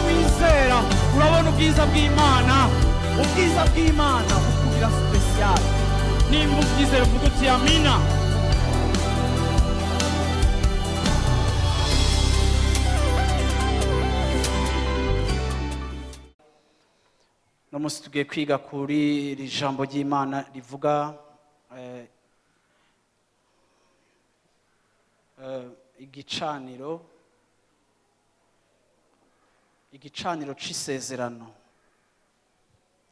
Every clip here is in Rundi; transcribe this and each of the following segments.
Wizera urabona ubwiza bw'Imana. Ubwiza bw'Imana bukugira spécial. Nimba ubyizera, uvuga uti amina. No munsi tugiye kwiga kuri iri jambo ry'Imana rivuga igicaniro, igicaniro c'isezerano.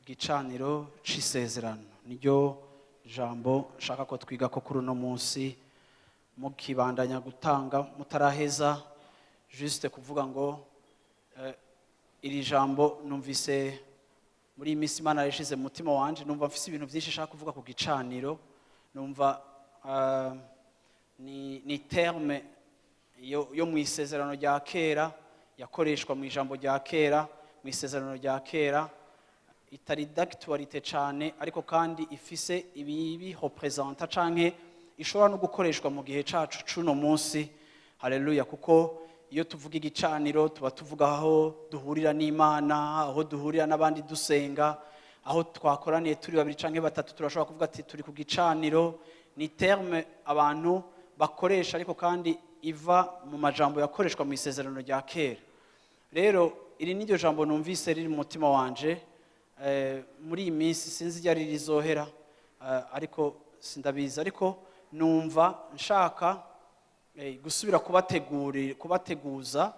Igicaniro c'isezerano niryo jambo nshaka ko twiga ko kuri uno munsi. Mukibandanya gutanga, mutaraheza, juste kuvuga ngo iri jambo numvise muri iyi minsi Imana yashize mu mutima wanje. Numva mfise ibintu byinshi nshaka kuvuga ku gicaniro. Numva ni terme yo mu isezerano rya kera, yakoreshwa mu ijambo rya kera, mu isezerano rya kera, itari d'actualité cyane, ariko kandi ifise ibibirepresenta canke ishobora no gukoreshwa mu gihe cacu cuno munsi. Haleluya! Kuko iyo tuvuga igicaniro, tuba tuvuga aho duhurira n'Imana, aho duhurira n'abandi dusenga, aho twakoraniye turi babiri canke batatu, turashobora kuvuga ati turi ku gicaniro. Ni terme abantu bakoresha, ariko kandi iva mu majambo yakoreshwa mu isezerano rya kera. Rero iri ni ryo jambo numvise riri mu mutima wanje muri iyi minsi. Sinzi ryari rizohera, ariko sindabizi, ariko numva nshaka gusubira kubateguza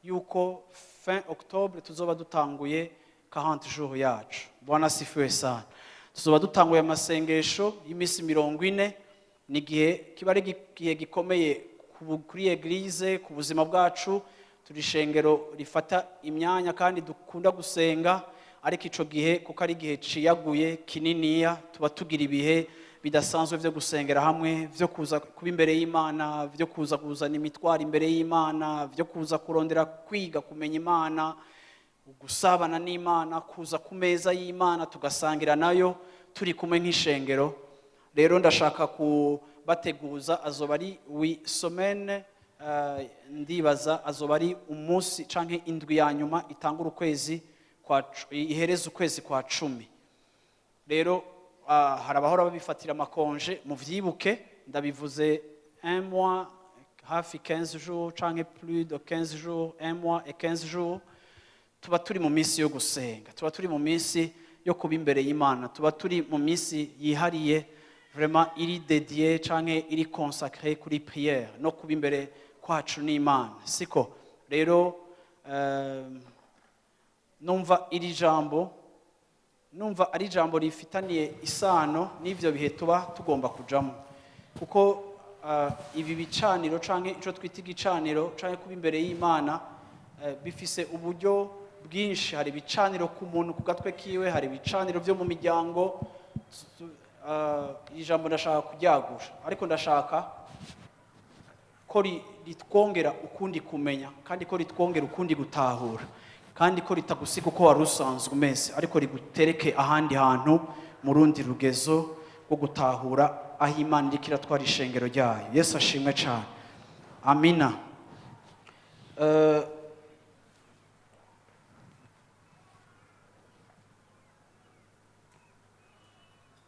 yuko fin octobre tuzoba dutanguye 40 jours yacu. Bwana asifiwe sana! Tuzoba dutanguye amasengesho y'iminsi 40. Ni igihe kiba ari igihe gikomeye kuri église, ku buzima bwacu. Turi ishengero rifata imyanya kandi dukunda gusenga, ariko ico gihe, kuko ari igihe ciyaguye kininiya, tuba tugira ibihe bidasanzwe vyo gusengera hamwe, vyo kuza kuba imbere y'Imana, vyo kuza kuzana imitwaro imbere y'Imana, vyo kuza kurondera kwiga kumenya Imana, gusabana n'Imana, kuza ku meza y'Imana tugasangira nayo turi kumwe nk'ishengero. Rero ndashaka kubateguza, azoba ari 8 semaines, ndibaza azoba ari umunsi canke indwi ya nyuma itangura ukwezi kwa ihereza ukwezi kwa 10. Rero hari abahora babifatira ama congés, muvyibuke ndabivuze un mois, hafi 15 jours canke plus de 15 jours, un mois et 15 jours, tuba turi mu minsi yo gusenga, tuba turi mu minsi yo kuba imbere y'Imana, tuba turi mu minsi yihariye, vraiment iri dédié canke iri consacré kuri prière no kuba imbere kwacu n'Imana. Siko rero numva iri jambo, numva ari ijambo rifitaniye isano n'ivyo bihe tuba tugomba kujamo, kuko ibi bicaniro canke ico twita igicaniro canke kuba imbere y'Imana bifise uburyo bwinshi. Hari ibicaniro ku muntu ku gatwe kiwe, hari ibicaniro byo mu miryango. Iri jambo ndashaka kuryagura, ariko ndashaka ko ritwongera ukundi kumenya, kandi ko ritwongera ukundi gutahura, kandi ko ritagusiga uko wari usanzwe umeze, ariko rigutereke ahandi hantu, mu rundi rugezo rwo gutahura aho Imana iriko iratwara ishengero ryayo. Yesu ashimwe cyane! Amina.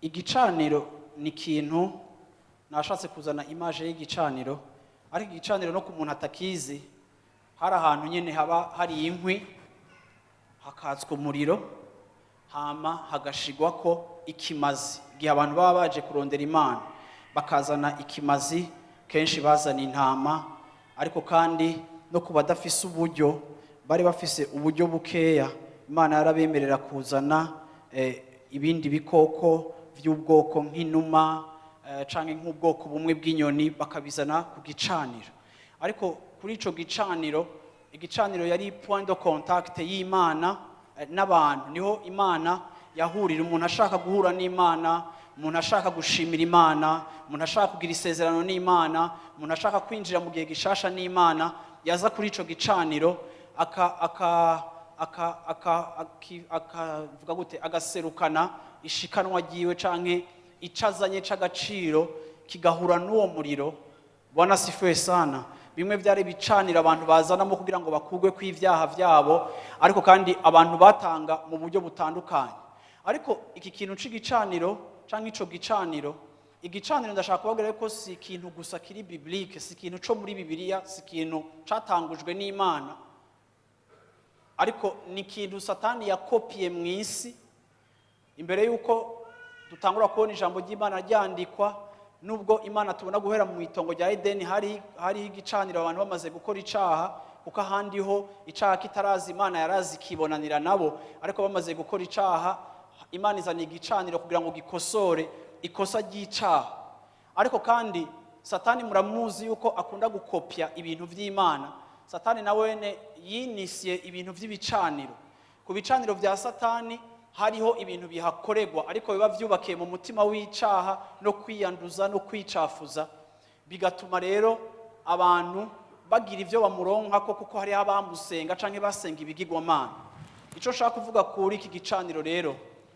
Igicaniro ni ikintu, nashatse kuzana image y'igicaniro, ariko igicaniro no ku muntu atakizi, hari ahantu nyine haba hari inkwi, hakatswa umuriro, hama hagashigwako ikimazi. Igihe abantu baba baje kurondera Imana, bakazana ikimazi, kenshi bazana intama, ariko kandi no ku badafise uburyo, bari bafise uburyo bukeya, Imana yarabemerera kuzana ibindi bikoko by'ubwoko nk'inuma canke nk'ubwoko bumwe bw'inyoni, bakabizana ku gicaniro. Ariko kuri ico gicaniro, igicaniro yari point de contact y'Imana n'abantu. Niho Imana yahurira. Umuntu ashaka guhura n'Imana, umuntu ashaka gushimira Imana, umuntu ashaka kugira isezerano n'Imana, umuntu ashaka kwinjira mu gihe gishasha n'Imana, yaza kuri ico gicaniro aka aka aka aka akavuga gute, agaserukana ishikanwa ryiwe canke ico azanye c'agaciro, kigahura n'uwo muriro. Bwana asifiwe sana. Bimwe byari ibicaniro abantu bazanamo kugira ngo bakugwe kw'ibyaha byabo, ariko kandi abantu batanga mu buryo butandukanye. Ariko iki kintu c'igicaniro canke ico gicaniro, igicaniro, ndashaka kubabwira ko si ikintu gusa kiri biblique, si ikintu co muri Bibiliya, si ikintu catangujwe n'Imana, ariko ni ikintu Satani yakopiye mu isi imbere y'uko dutangura kubona ijambo ry'Imana ryandikwa. Nubwo Imana tubona guhera mu itongo rya Edeni hari igicaniro abantu bamaze gukora icaha, kuko ahandi ho icaha kitaraza Imana yarazi ikibonanira nabo, ariko bamaze gukora icaha Imana izana igicaniro kugira ngo gikosore ikosa ry'icaha. Ariko kandi Satani muramuzi yuko akunda gukopya ibintu by'Imana. Satani na wene yinisiye ibintu by'ibicaniro. Ku bicaniro bya Satani hariho ibintu bihakorerwa, ariko biba byubakiye mu mutima w'icaha no kwiyanduza no kwicafuza, bigatuma rero abantu bagira ibyo bamuronkako, kuko hariho abamusenga canke basenga ibigirwamana. Ico nshaka kuvuga kuri iki gicaniro rero,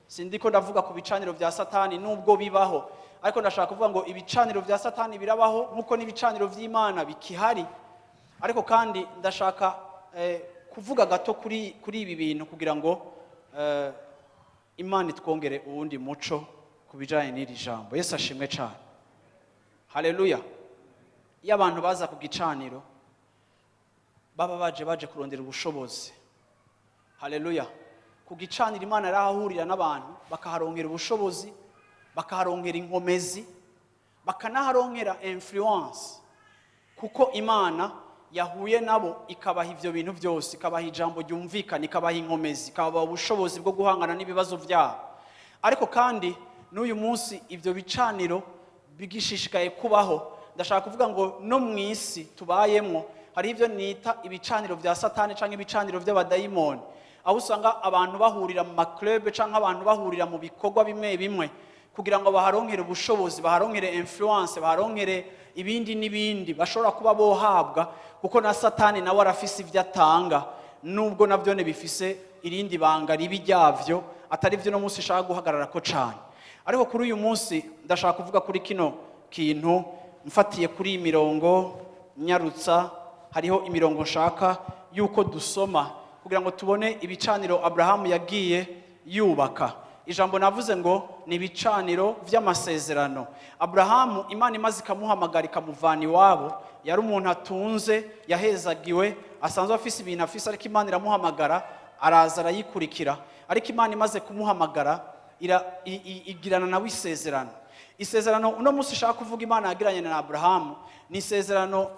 sindiko ndavuga ku bicaniro bya Satani nubwo bibaho, ariko ndashaka kuvuga ngo ibicaniro bya Satani birabaho nkuko n'ibicaniro by'Imana bikihari. Ariko kandi ndashaka kuvuga gato kuri ibi bintu kugira ngo Imana itwongere uwundi muco ku bijanye n'iri jambo. Yesu ashimwe cyane, haleluya. Iyo abantu baza ku gicaniro baba baje kurondera ubushobozi, haleluya. Ku gicaniro Imana yarahahurira n'abantu, bakaharonkera ubushobozi, bakaharonkera inkomezi, bakanaharonkera influence, kuko Imana yahuye nabo ikabaha ivyo bintu byose, ikabaha ijambo ryumvikana, ikabaha inkomezi, ikabaha ubushobozi bwo guhangana n'ibibazo byabo. Ariko kandi n'uyu munsi ivyo bicaniro bigishishikaye kubaho. Ndashaka kuvuga ngo no mu isi tubayemwo hari ibyo nita ibicaniro bya Satani cyangwa ibicaniro by'abadayimoni, aho usanga abantu bahurira mu ma club cyangwa abantu bahurira mu bikorwa bimwe bimwe kugira ngo baharonkere ubushobozi, baharonkere influence, baharonkere ibindi n'ibindi bashobora kuba bohabwa, kuko na Satani nawe arafise ibyo atanga, nubwo nabyo bifise irindi banga ribi ryavyo, atari byo no munsi ishaka guhagarara ko cane. Ariko kuri uyu munsi ndashaka kuvuga kuri kino kintu mfatiye kuri iyi mirongo nyarutsa. Hariho imirongo nshaka yuko dusoma kugira ngo tubone ibicaniro Aburahamu yagiye yubaka. Ijambo navuze ngo ni ibicaniro by'amasezerano. Aburahamu, Imana imaze ikamuhamagara ikamuvana iwabo, yari umuntu atunze, yahezagiwe, asanzwe afise ibintu afise, ariko Imana iramuhamagara, araza arayikurikira. Ariko Imana imaze kumuhamagara igirana nawe isezerano. Isezerano uno munsi ishaka kuvuga Imana yagiranye na Aburahamu ni isezerano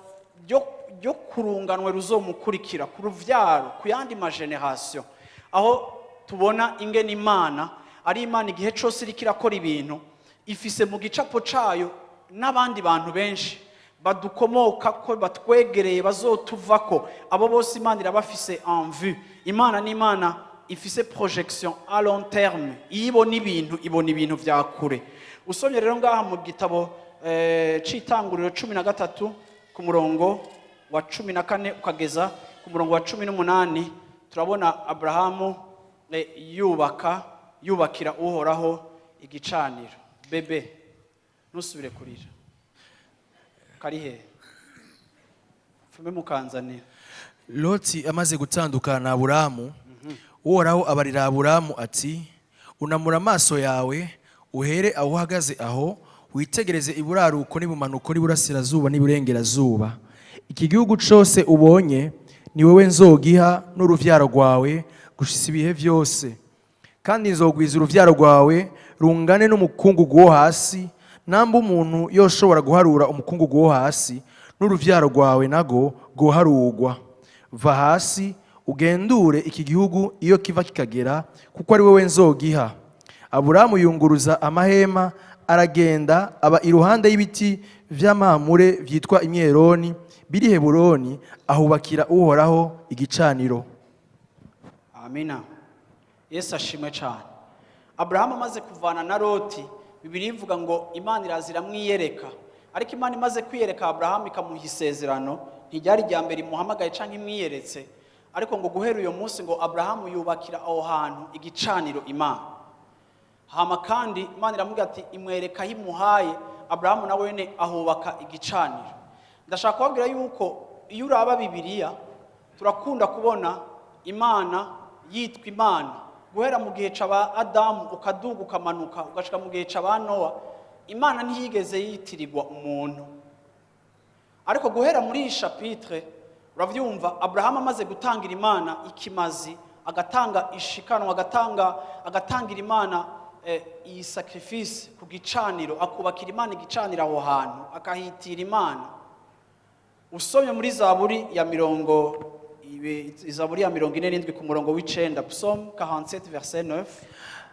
ryo kurunganwe ruzomukurikira, ku ruvyaro, ku yandi ma générations, aho tubona ingene Imana ari Imana igihe cyose iriko irakora ibintu ifise mu gicapo cayo n'abandi bantu benshi badukomoka ko, batwegereye, bazotuvako. Abo bose Imana irabafise en vue. Imana ni Imana ifise projection à long terme. Iyo ibona ibintu, ibona ibintu vya kure. Usomye rero ngaha mu gitabo c'Itanguriro 13 ku murongo wa 14 ukageza ku murongo wa 18, turabona Aburahamu yubaka, yubakira Uhoraho igicaniro. Bebe, ntusubire kurira. Kari hehe? Fume mukanzanira. Loti amaze gutandukana na Aburamu, Uhoraho abarira Aburamu ati: "Unamura amaso yawe, uhere aho uhagaze aho, witegereze iburaruko n'ibumanuko n'iburasirazuba n'iburengerazuba. Iki gihugu cose ubonye ni wowe nzogiha n'uruvyaro rwawe gushitsa ibihe vyose. Kandi nzogwiza uruvyaro rwawe rungane n'umukungugu wo hasi, namba umuntu yoshobora guharura umukungugu wo hasi, n'uruvyaro rwawe nago rwoharurwa. Va hasi ugendure iki gihugu iyo kiva kikagera, kuko ari wowe nzogiha." Aburamu yunguruza amahema, aragenda aba iruhande y'ibiti vy'amamure vyitwa imyeroni biri Heburoni, ahubakira Uhoraho igicaniro. Amina, Yesu ashimwe cyane. Aburahamu amaze kuvana na Loti, Bibiliya ivuga ngo Imana iraza iramwiyereka. Ariko Imana imaze kwiyereka Aburahamu ikamuha isezerano, ntiryari irya mbere imuhamagaye cyangwa imwiyeretse, ariko ngo guhera uyo munsi ngo Aburahamu yubakira aho hantu igicaniro Imana. Hama kandi Imana iramubwira ati, imwereka aho imuhaye, Aburahamu nawe wene ahubaka igicaniro. Ndashaka kubabwira yuko iyo uraba Bibiliya, turakunda kubona Imana yitwa Imana guhera mu gihe c'aba Adamu, ukaduga, ukamanuka, ugashika mu gihe c'aba Nowa. Imana ntiyigeze yitirirwa umuntu. Ariko guhera muri iyi chapitre, uravyumva, Aburahamu amaze gutangira Imana ikimazi, agatanga ishikanwa, agatangira Imana iyi sacrifice ku gicaniro, akubakira Imana igicaniro aho hantu, akahitira Imana. Usomye muri Zaburi ya Zaburi ya 47 ku murongo w'9, Psaume 47 verset 9,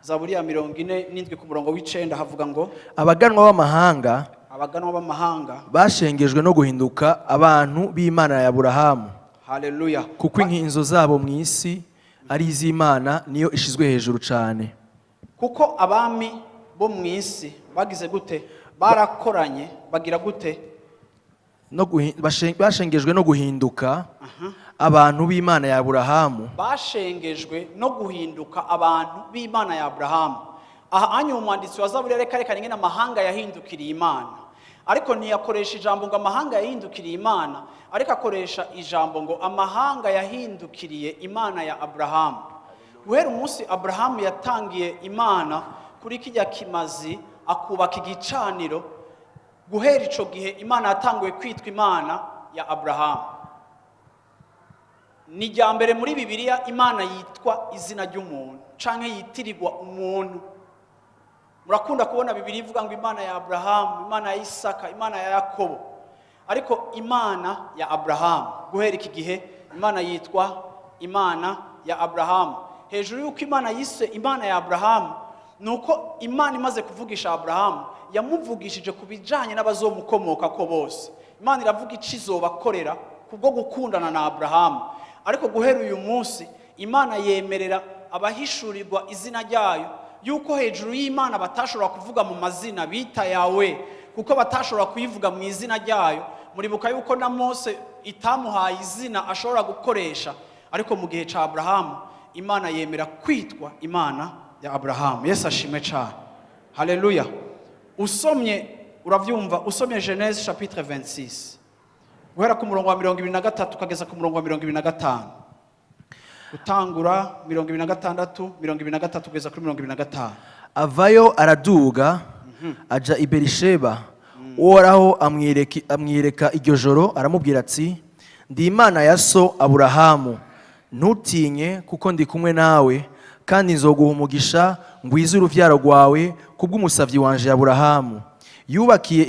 Zaburi ya 47 ku murongo w'9, havuga ngo: Abaganwa b'amahanga Abaganwa b'amahanga bashengejwe no guhinduka abantu b'Imana ya Aburahamu. Haleluya. Kuko inkinzo zabo mu isi ari iz'Imana, niyo ishizwe hejuru cyane. Kuko abami bo mu isi bagize gute? Barakoranye, bagira gute? Bashengejwe no guhinduka abantu b'Imana ya Aburahamu. Bashengejwe no guhinduka abantu b'Imana ya Aburahamu. Aha anya umwanditsi wa Zaburi yareka arekana ingene amahanga yahindukiriye Imana, ariko ntiyakoresha ijambo ngo amahanga yahindukiriye Imana, ariko akoresha ijambo ngo amahanga yahindukiriye Imana ya Aburahamu. Guhera umunsi Aburahamu yatangiye Imana kuri kijya kimazi, akubaka igicaniro, guhera ico gihe Imana yatanguye kwitwa Imana ya Aburahamu. Ni irya mbere muri Bibiliya Imana yitwa izina ry'umuntu canke yitirirwa umuntu. Murakunda kubona Bibiliya ivuga ngo Imana ya Aburahamu, Imana ya Isaka, Imana ya Yakobo, ariko Imana ya Aburahamu. Guhera iki gihe Imana yitwa Imana ya Aburahamu. Hejuru y'uko Imana yise Imana ya Aburahamu, ni uko Imana imaze kuvugisha Aburahamu, yamuvugishije ku bijanye n'abazomukomoka ko bose. Imana iravuga ico izobakorera kubwo gukundana na Aburahamu. Ariko guhera uyu munsi Imana yemerera abahishurirwa izina ryayo yuko hejuru y'Imana batashobora kuvuga mu mazina bita Yawe, kuko batashobora kuyivuga mu izina ryayo. Muribuka yuko na Mose itamuhaye izina ashobora gukoresha. Ariko mu gihe cya Aburahamu Imana yemera kwitwa Imana ya Aburahamu. Yesu ashimwe cyane. Haleluya. Usomye, urabyumva, usomye Genèse chapitre 26 guhera ku murongo wa 23 ukageza ku murongo wa 25, gutangura 26, 23 kugeza kuri 25. Avayo, araduga, aja i Berisheba. Uhoraho amwereka iryo joro, aramubwira ati: "Ndi Imana ya so Aburahamu. Ntutinye, kuko ndi kumwe nawe, kandi nzoguha umugisha, ngwize uruvyaro rwawe kubw'umusavyi wanje Aburahamu." Yubakiye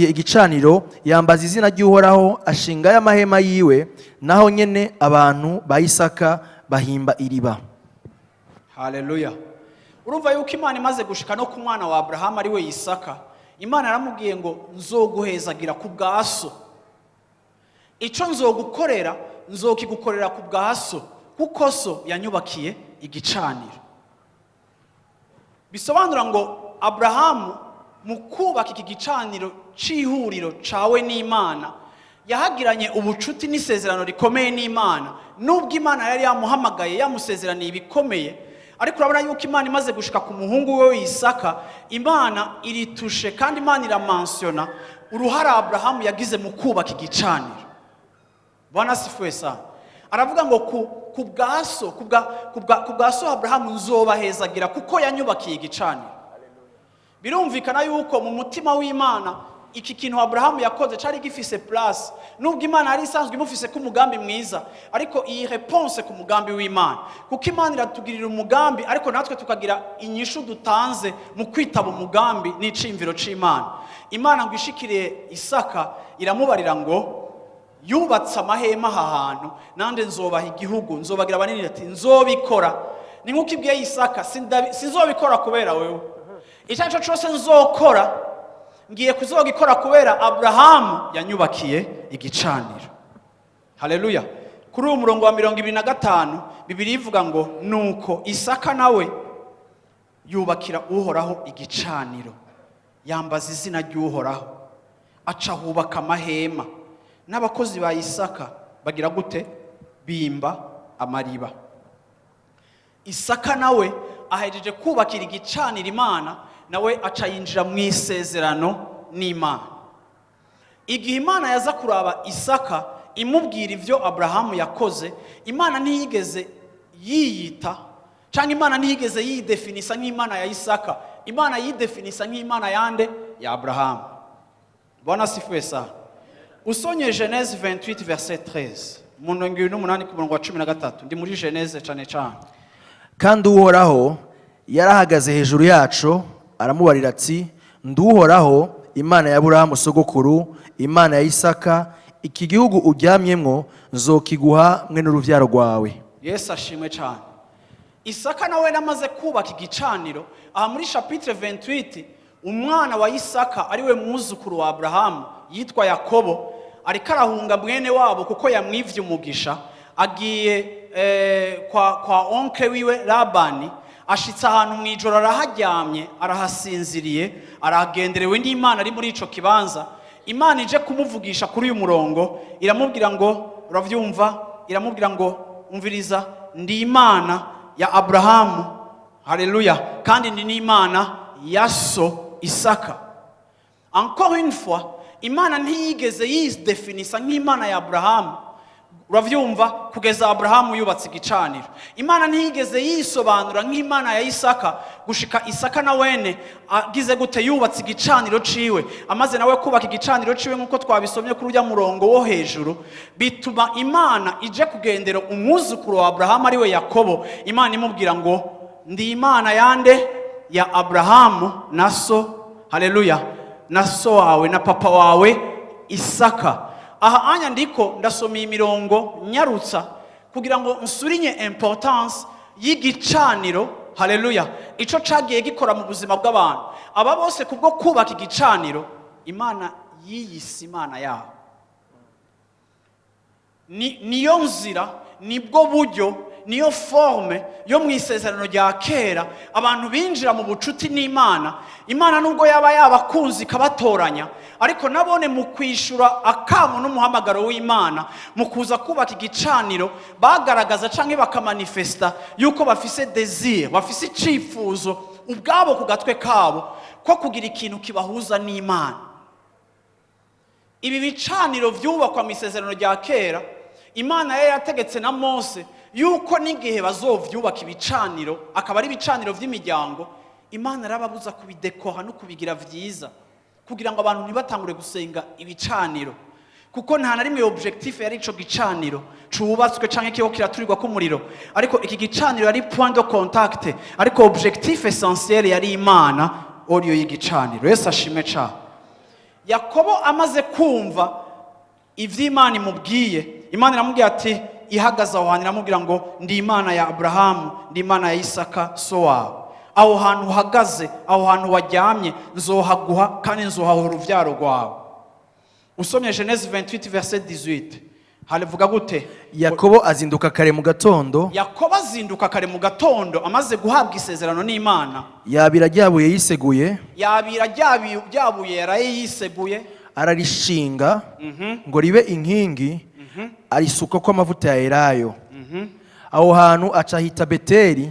igicaniro, yambaza izina ry'Uhoraho, ashingayo amahema yiwe. Naho nyene abantu ba Isaka bahimba iriba. Haleluya. Urumva yuko Imana imaze gushika no ku mwana wa Aburahamu, ari we Isaka, Imana yaramubwiye ngo: "Nzoguhezagira ku bwa so. Ico nzogukorera nzokigukorera ku bwa so, kuko so yanyubakiye igicaniro." Bisobanura ngo Aburahamu mu kubaka iki gicaniro c'ihuriro cawe n'Imana, yahagiranye ubucuti n'isezerano rikomeye n'Imana. Nubwo Imana yari yamuhamagaye, yamusezeraniye ibikomeye, ariko urabona yuko Imana imaze gushika ku muhungu we Isaka, Imana iritushe kandi Imana iramansiyona uruhare Aburahamu yagize mu kubaka igicaniro. Bwana asifiwe sana. Aravuga ngo ku bwa so, ku bwa so Aburahamu nzobahezagira, kuko yanyubakiye igicaniro. Birumvikana yuko mu mutima w'Imana iki kintu Aburahamu yakoze cyari gifise place, nubwo Imana yari isanzwe imufise ko umugambi mwiza. Ariko iyi réponse ku mugambi w'Imana, kuko Imana iratugirira umugambi, ariko natwe tukagira inyishu dutanze mu kwitaba umugambi n'iciyumviro c'Imana. Imana ngo ishikiriye Isaka, iramubarira ngo: "Yubatse amahema aha hantu, nande nzobaha igihugu, nzobagira banini." Ati: "Nzobikora." Ni nk'uko ibwiye Isaka: "Sinzobikora kubera wewe. Icyo ari cyo cyose nzokora, ngiye kuzogikora kubera Aburahamu yanyubakiye igicaniro." Haleluya. Kuri uwo murongo wa 25, Bibiliya ivuga ngo: "Nuko Isaka nawe yubakira Uhoraho igicaniro, yambaza izina ry'Uhoraho, aca ahubaka amahema. N'abakozi ba Isaka bagira gute? Bimba amariba." Isaka nawe ahejeje kubakira igicaniro Imana, nawe aca yinjira mu isezerano n'Imana. Igihe Imana yaza kuraba Isaka, imubwira ibyo Aburahamu yakoze, Imana ntiyigeze yiyita cyangwa Imana ntiyigeze yidefinisa nk'Imana ya Isaka. Imana yidefinisa nk'Imana yande? Ya Aburahamu. Bwana asifiwe sana. Usomye Genèse 28 verset 13, 28 ku murongo wa 13, ndi muri Genèse cyane cyane. Kandi Uhoraho yarahagaze hejuru yacu, aramubarira ati: "Nduhoraho, Imana ya Aburahamu sogokuru, Imana ya Isaka. Iki gihugu uryamyemwo nzokiguha mwe n'urubyaro rwawe." Yesu ashimwe cyane. Isaka nawe namaze kubaka igicaniro. Aha muri chapitre 28, umwana wa Isaka, ariwe mwuzukuru wa Aburahamu, yitwa Yakobo, ariko arahunga mwene wabo kuko yamwivye umugisha. Agiye kwa oncle wiwe Labani. Ashitse ahantu mu ijoro, araharyamye, arahasinziriye, arahagenderewe n'Imana. Ari muri ico kibanza, Imana ije kumuvugisha kuri uyu murongo, iramubwira ngo, uravyumva, iramubwira ngo: "Umviriza, ndi Imana ya Aburahamu, haleluya, kandi ndi n'Imana ya so Isaka." Encore une fois, Imana ntiyigeze yidefinisa nk'Imana ya Aburahamu, uravyumva, kugeza Aburahamu yubatse igicaniro. Imana ntiyigeze yisobanura nk'Imana ya Isaka gushika Isaka na wene agize gute? Yubatse igicaniro ciwe. Amaze nawe kubaka igicaniro ciwe, nk'uko twabisomye kuri urya murongo wo hejuru, bituma Imana ije kugendera umwuzukuru wa Aburahamu, ariwe Yakobo. Imana imubwira ngo: "Ndi Imana yande? Ya Aburahamu na so, haleluya, na so wawe na papa wawe Isaka." Aha anya ndiko ndasoma iyi mirongo nyarutsa kugira ngo nsurinye importance y'igicaniro, haleluya, ico cagiye gikora mu buzima bw'abantu aba bose. Kubwo kubaka igicaniro, Imana yiyise Imana yabo. Niyo nzira, nibwo buryo, niyo forme yo mu Isezerano rya Kera abantu binjira mu bucuti n'Imana. Imana nubwo yaba yabakunze ikabatoranya, ariko nabone mu kwishyura akamo n'umuhamagaro w'Imana, mu kuza kubaka igicaniro, bagaragaza cyangwa bakamanifesta yuko bafise désir, bafise icyifuzo ubwabo ku gatwe kabo ko kugira ikintu kibahuza n'Imana. Ibi bicaniro byubakwa mu Isezerano rya Kera, Imana yari yategetse na Mose yuko n'igihe bazovyubaka ibicaniro, akaba ari ibicaniro by'imiryango, Imana yarababuza kubidekoha no kubigira vyiza kugira ngo abantu ntibatangure gusenga ibicaniro, kuko nta na rimwe objectif yari ico gicaniro cubatswe canke kiho kiraturirwa k'umuriro. Ariko iki gicaniro yari point de contact, ariko objectif essentiel yari Imana oriyo y'igicaniro. Yesu ashimwe cane. Yakobo amaze kumva ivy'Imana imubwiye, Imana iramubwira ati, ihagaze aho hantu, iramubwira ngo: "Ndi Imana ya Aburahamu, ndi Imana ya Isaka so wawe. Aho hantu uhagaze, aho hantu waryamye, nzohaguha kandi nzohaha uruvyaro rwawe." Usomye Genèse 28 verset 18, harivuga gute? Yakobo azinduka kare mu gatondo. Yakobo azinduka kare mu gatondo, amaze guhabwa isezerano n'Imana. Yabira ryabuye yiseguye. Yabira ryabuye yaraye yiseguye. Ararishinga ngo ribe inkingi, arisuka ko amavuta ya elayo. Aho hantu aca ahita Beteli,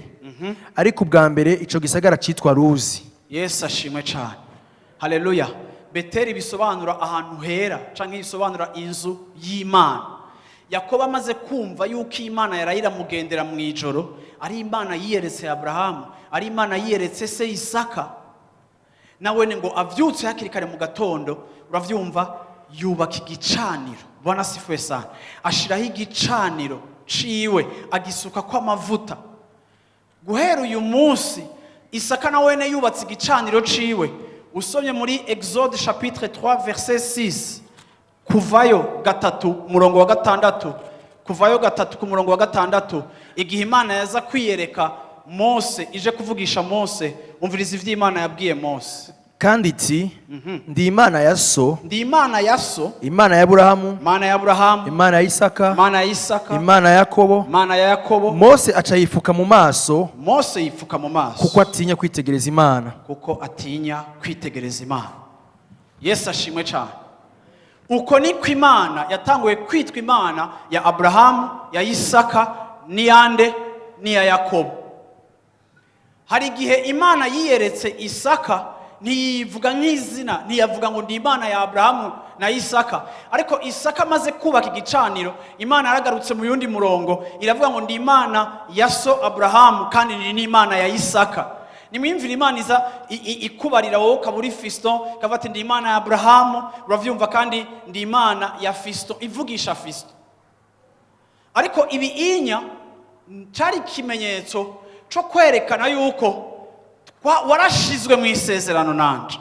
ariko ubwa mbere ico gisagara citwa Luzi. Yesu ashimwe cyane, haleluya. Beteli bisobanura ahantu hera cyangwa bisobanura inzu y'Imana. Yakobo amaze kumva yuko Imana yaraye iramugendera mu ijoro, ari Imana yiyeretse Aburahamu, ari Imana yiyeretse se Isaka, nawe ngo avyutse hakiri kare mu gatondo, uravyumva, yubaka igicaniro. Bwana asifiwe sana. Ashiraho igicaniro ciwe, agisuka ko amavuta. Guhera uyu munsi, Isaka na wene yubatse igicaniro ciwe. Usomye muri Exode chapitre 3 verset 6, Kuvayo 3 umurongo wa 6, Kuvayo 3 ku murongo wa 6, igihe Imana yaza kwiyereka Mose, ije kuvugisha Mose, umviriza ivyo Imana yabwiye Mose. Kandi iti: "Ndi Imana ya so." "Ndi Imana ya so." "Imana ya Aburahamu." Imana ya Aburahamu. "Imana ya Isaka." Imana ya Isaka. "Imana ya Yakobo." Imana ya Yakobo. Mose aca yifuka mu maso, Mose yipfuka mu maso, kuko atinya kwitegereza Imana. Kuko atinya kwitegereza Imana. Yesu ashimwe cyane. Uko niko Imana yatanguye kwitwa Imana ya Aburahamu, ya Isaka, n'iyande? N'iya Yakobo. Hari igihe Imana yiyeretse Isaka, Ntiyivuga nk'izina, ntiyavuga ngo ndi Imana ya Aburahamu na Isaka. Ariko Isaka amaze kubaka igicaniro, Imana yaragarutse mu yundi murongo, iravuga ngo ndi Imana ya so Aburahamu kandi ndi n'Imana ya Isaka. Nimwimvira Imana iza ikubarira wowe ukaba uri Fiston, ikavuga ati ndi Imana ya Aburahamu, uravyumva, kandi ndi Imana ya Fiston, ivugisha Fiston. Ariko ibi inya cari ikimenyetso cyo kwerekana yuko warashizwe mu isezerano nanje,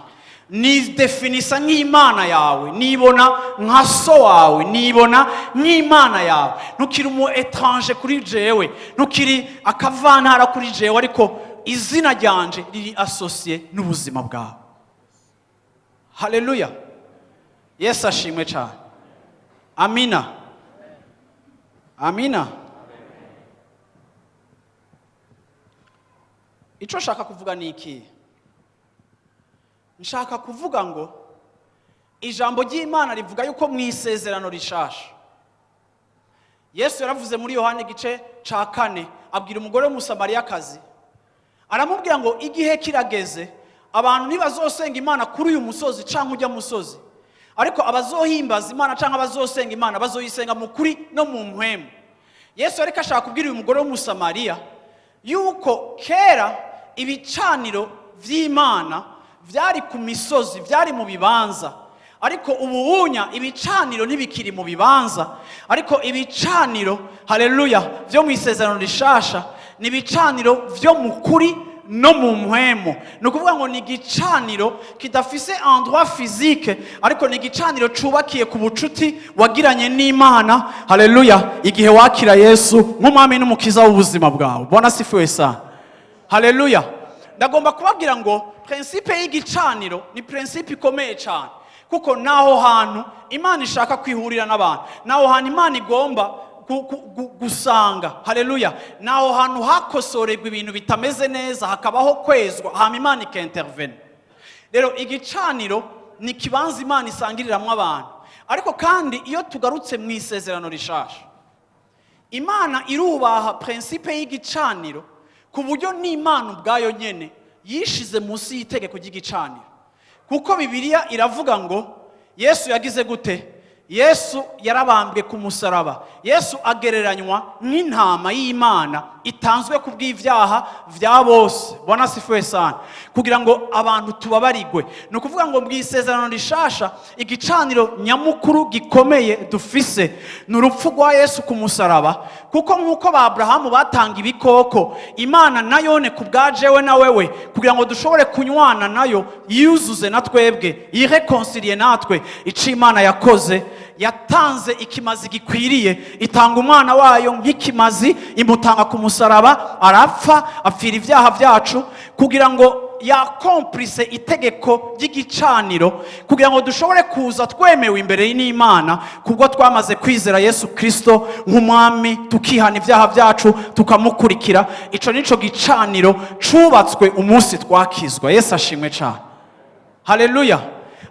nidefinisa nk'Imana yawe, nibona nka so wawe, nibona nk'Imana yawe. Ntukiri umu étranger kuri jewe, ntukiri akavantara kuri jewe, ariko izina ryanje riri associé n'ubuzima bwawe. Haleluya, Yesu ashimwe cyane. Amina, amina. Icyo nshaka kuvuga ni iki? Nshaka kuvuga ngo ijambo ry'Imana rivuga yuko mu isezerano rishasha, Yesu yaravuze muri Yohani igice ca 4, abwira umugore w'Umusamariyakazi, aramubwira ngo igihe kirageze abantu ntibazosenga Imana kuri uyu musozi canke ujya musozi, ariko abazohimbaza Imana canke abazosenga Imana bazoyisenga mu kuri no mu mpwemu. Yesu ariko ashaka kubwira uyu mugore w'Umusamariya yuko kera ibicaniro vy'Imana vyari ku misozi, vyari mu bibanza, ariko ubuhunya ibicaniro ntibikiri mu bibanza. Ariko ibicaniro, haleluya, vyo mu isezerano rishasha ni ibicaniro vyo mu kuri no mu mpwemu. Ni ukuvuga ngo ni igicaniro kidafise endroit physique, ariko ni igicaniro cubakiye ku bucuti wagiranye n'Imana, haleluya, igihe wakira Yesu nk'umwami n'umukiza w'ubuzima bwawe. Bwana asifiwe sana. Haleluya. Ndagomba kubabwira ngo principe y'igicaniro ni principe ikomeye cyane, kuko naho hantu Imana ishaka kwihurira n'abantu, naho hantu Imana igomba gusanga. Haleluya. Naho hantu hakosorerwa ibintu bitameze neza, hakabaho kwezwa, hama Imana ikintervene. Rero igicaniro ni ikibanza Imana isangiriramwo abantu. Ariko kandi iyo tugarutse mu isezerano rishasha, Imana irubaha principe y'igicaniro, ku buryo n'Imana ubwayo nyene yishize munsi y'itegeko ry'igicaniro. Kuko Bibiliya iravuga ngo Yesu yagize gute? Yesu yarabambwe ku musaraba. Yesu agereranywa nk'intama y'Imana itanzwe ku bw'ibyaha bya bose. Bwana asifiwe sana. Kugira ngo abantu tubabarigwe. Ni ukuvuga ngo mu isezerano rishasha, igicaniro nyamukuru gikomeye dufise ni urupfu rwa Yesu ku musaraba. Kuko nk'uko ba Aburahamu batanga ibikoko, Imana nayone ku bwa jewe na wewe, kugira ngo dushobore kunywana nayo, yuzuze na twebwe, yiréconcilie natwe, ico Imana yakoze, yatanze ikimazi gikwiriye, itanga umwana wayo nk'ikimazi, imutanga ku musaraba, arapfa, apfira ibyaha byacu, kugira ngo yaccomplisse itegeko ry'igicaniro, kugira ngo dushobore kuza twemewe imbere n'Imana kubwo twamaze kwizera Yesu Kristo nk'umwami, tukihana ibyaha byacu, tukamukurikira. Ico nico gicaniro cubatswe umunsi twakizwa. Yesu ashimwe cyane. Haleluya.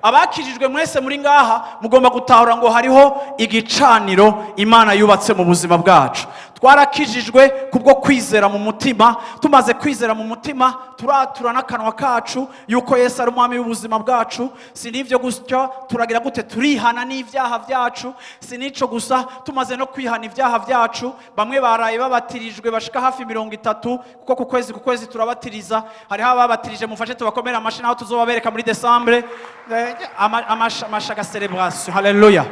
Abakijijwe mwese muri ngaha mugomba gutahura ngo hariho igicaniro Imana yubatse mu buzima bwacu. Twarakijijwe kubwo kwizera mu mutima. Tumaze kwizera mu mutima, turatura n'akanwa kacu yuko Yesu ari umwami w'ubuzima bwacu. Si n'ibyo gutyo, turagira gute? Turihana n'ibyaha byacu. Si n'icyo gusa, tumaze no kwihana ibyaha byacu, bamwe baraye babatirijwe bashika hafi 30, kuko ku kwezi turabatiriza. Hariho ababatirije, mufashe tubakomere amashyi, naho tuzobabereka muri décembre amashaga celebration. Haleluya.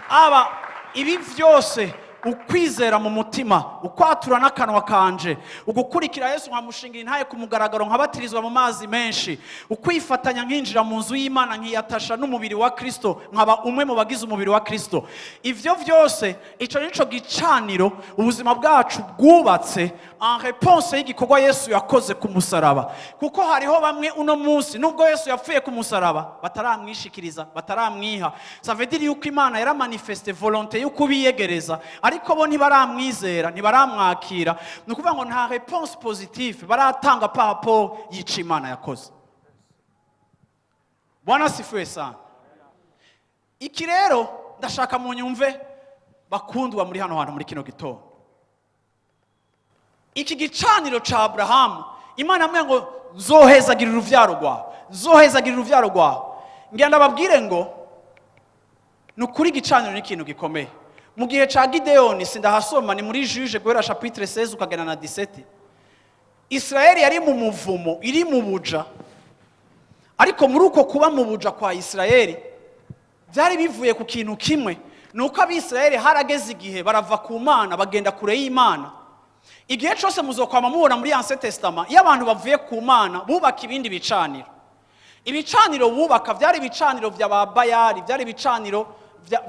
Aba ibi byose, ukwizera mu mutima, ukwatura n'akanwa kanje, ugukurikira Yesu nkamushingira intaye ku mugaragaro, nkabatirizwa mu mazi menshi, ukwifatanya nkinjira mu nzu y'Imana, nkiyatasha n'umubiri wa Kristo, nkaba umwe mu bagize umubiri wa Kristo, ivyo byose, ico nico gicaniro ubuzima bwacu bwubatse en réponse y'igikorwa Yesu yakoze ku musaraba. Kuko hariho bamwe uno munsi, nubwo Yesu yapfuye ku musaraba, bataramwishikiriza, bataramwiha. Ça veut dire yuko Imana yaramanifeste volonté yo kubiyegereza, ariko bo ntibaramwizera, ntibaramwakira. Ni ukuvuga ngo nta réponse positive baratanga par rapport y'ico Imana yakoze. Bwana asifiwe sana. Iki rero ndashaka munyumve, bakundwa muri hano hantu muri kino gitondo. Iki gicaniro ca Aburahamu, Imana yamubwiye ngo Nzohezagirira uruvyaro rwawe, nzohezagirira uruvyaro rwawe. Ngira ndababwire ngo ni ukuri, igicaniro ni ikintu gikomeye. Mu gihe ca Gideyoni, sindahasoma, ni muri Juges guhera chapitre 16 ukagena na 17. Israeli yari mu muvumo, iri mu buja, ariko muri uko kuba mu buja kwa Israeli byari bivuye ku kintu kimwe, ni uko Abisirayeli harageze igihe barava ku Mana, bagenda kure y'Imana. Igihe cyose muzokwama mubona muri Ancien Testament, iyo abantu bavuye ku Mana bubaka ibindi bicaniro. Ibicaniro bubaka byari ibicaniro bya ba Bayali, byari ibicaniro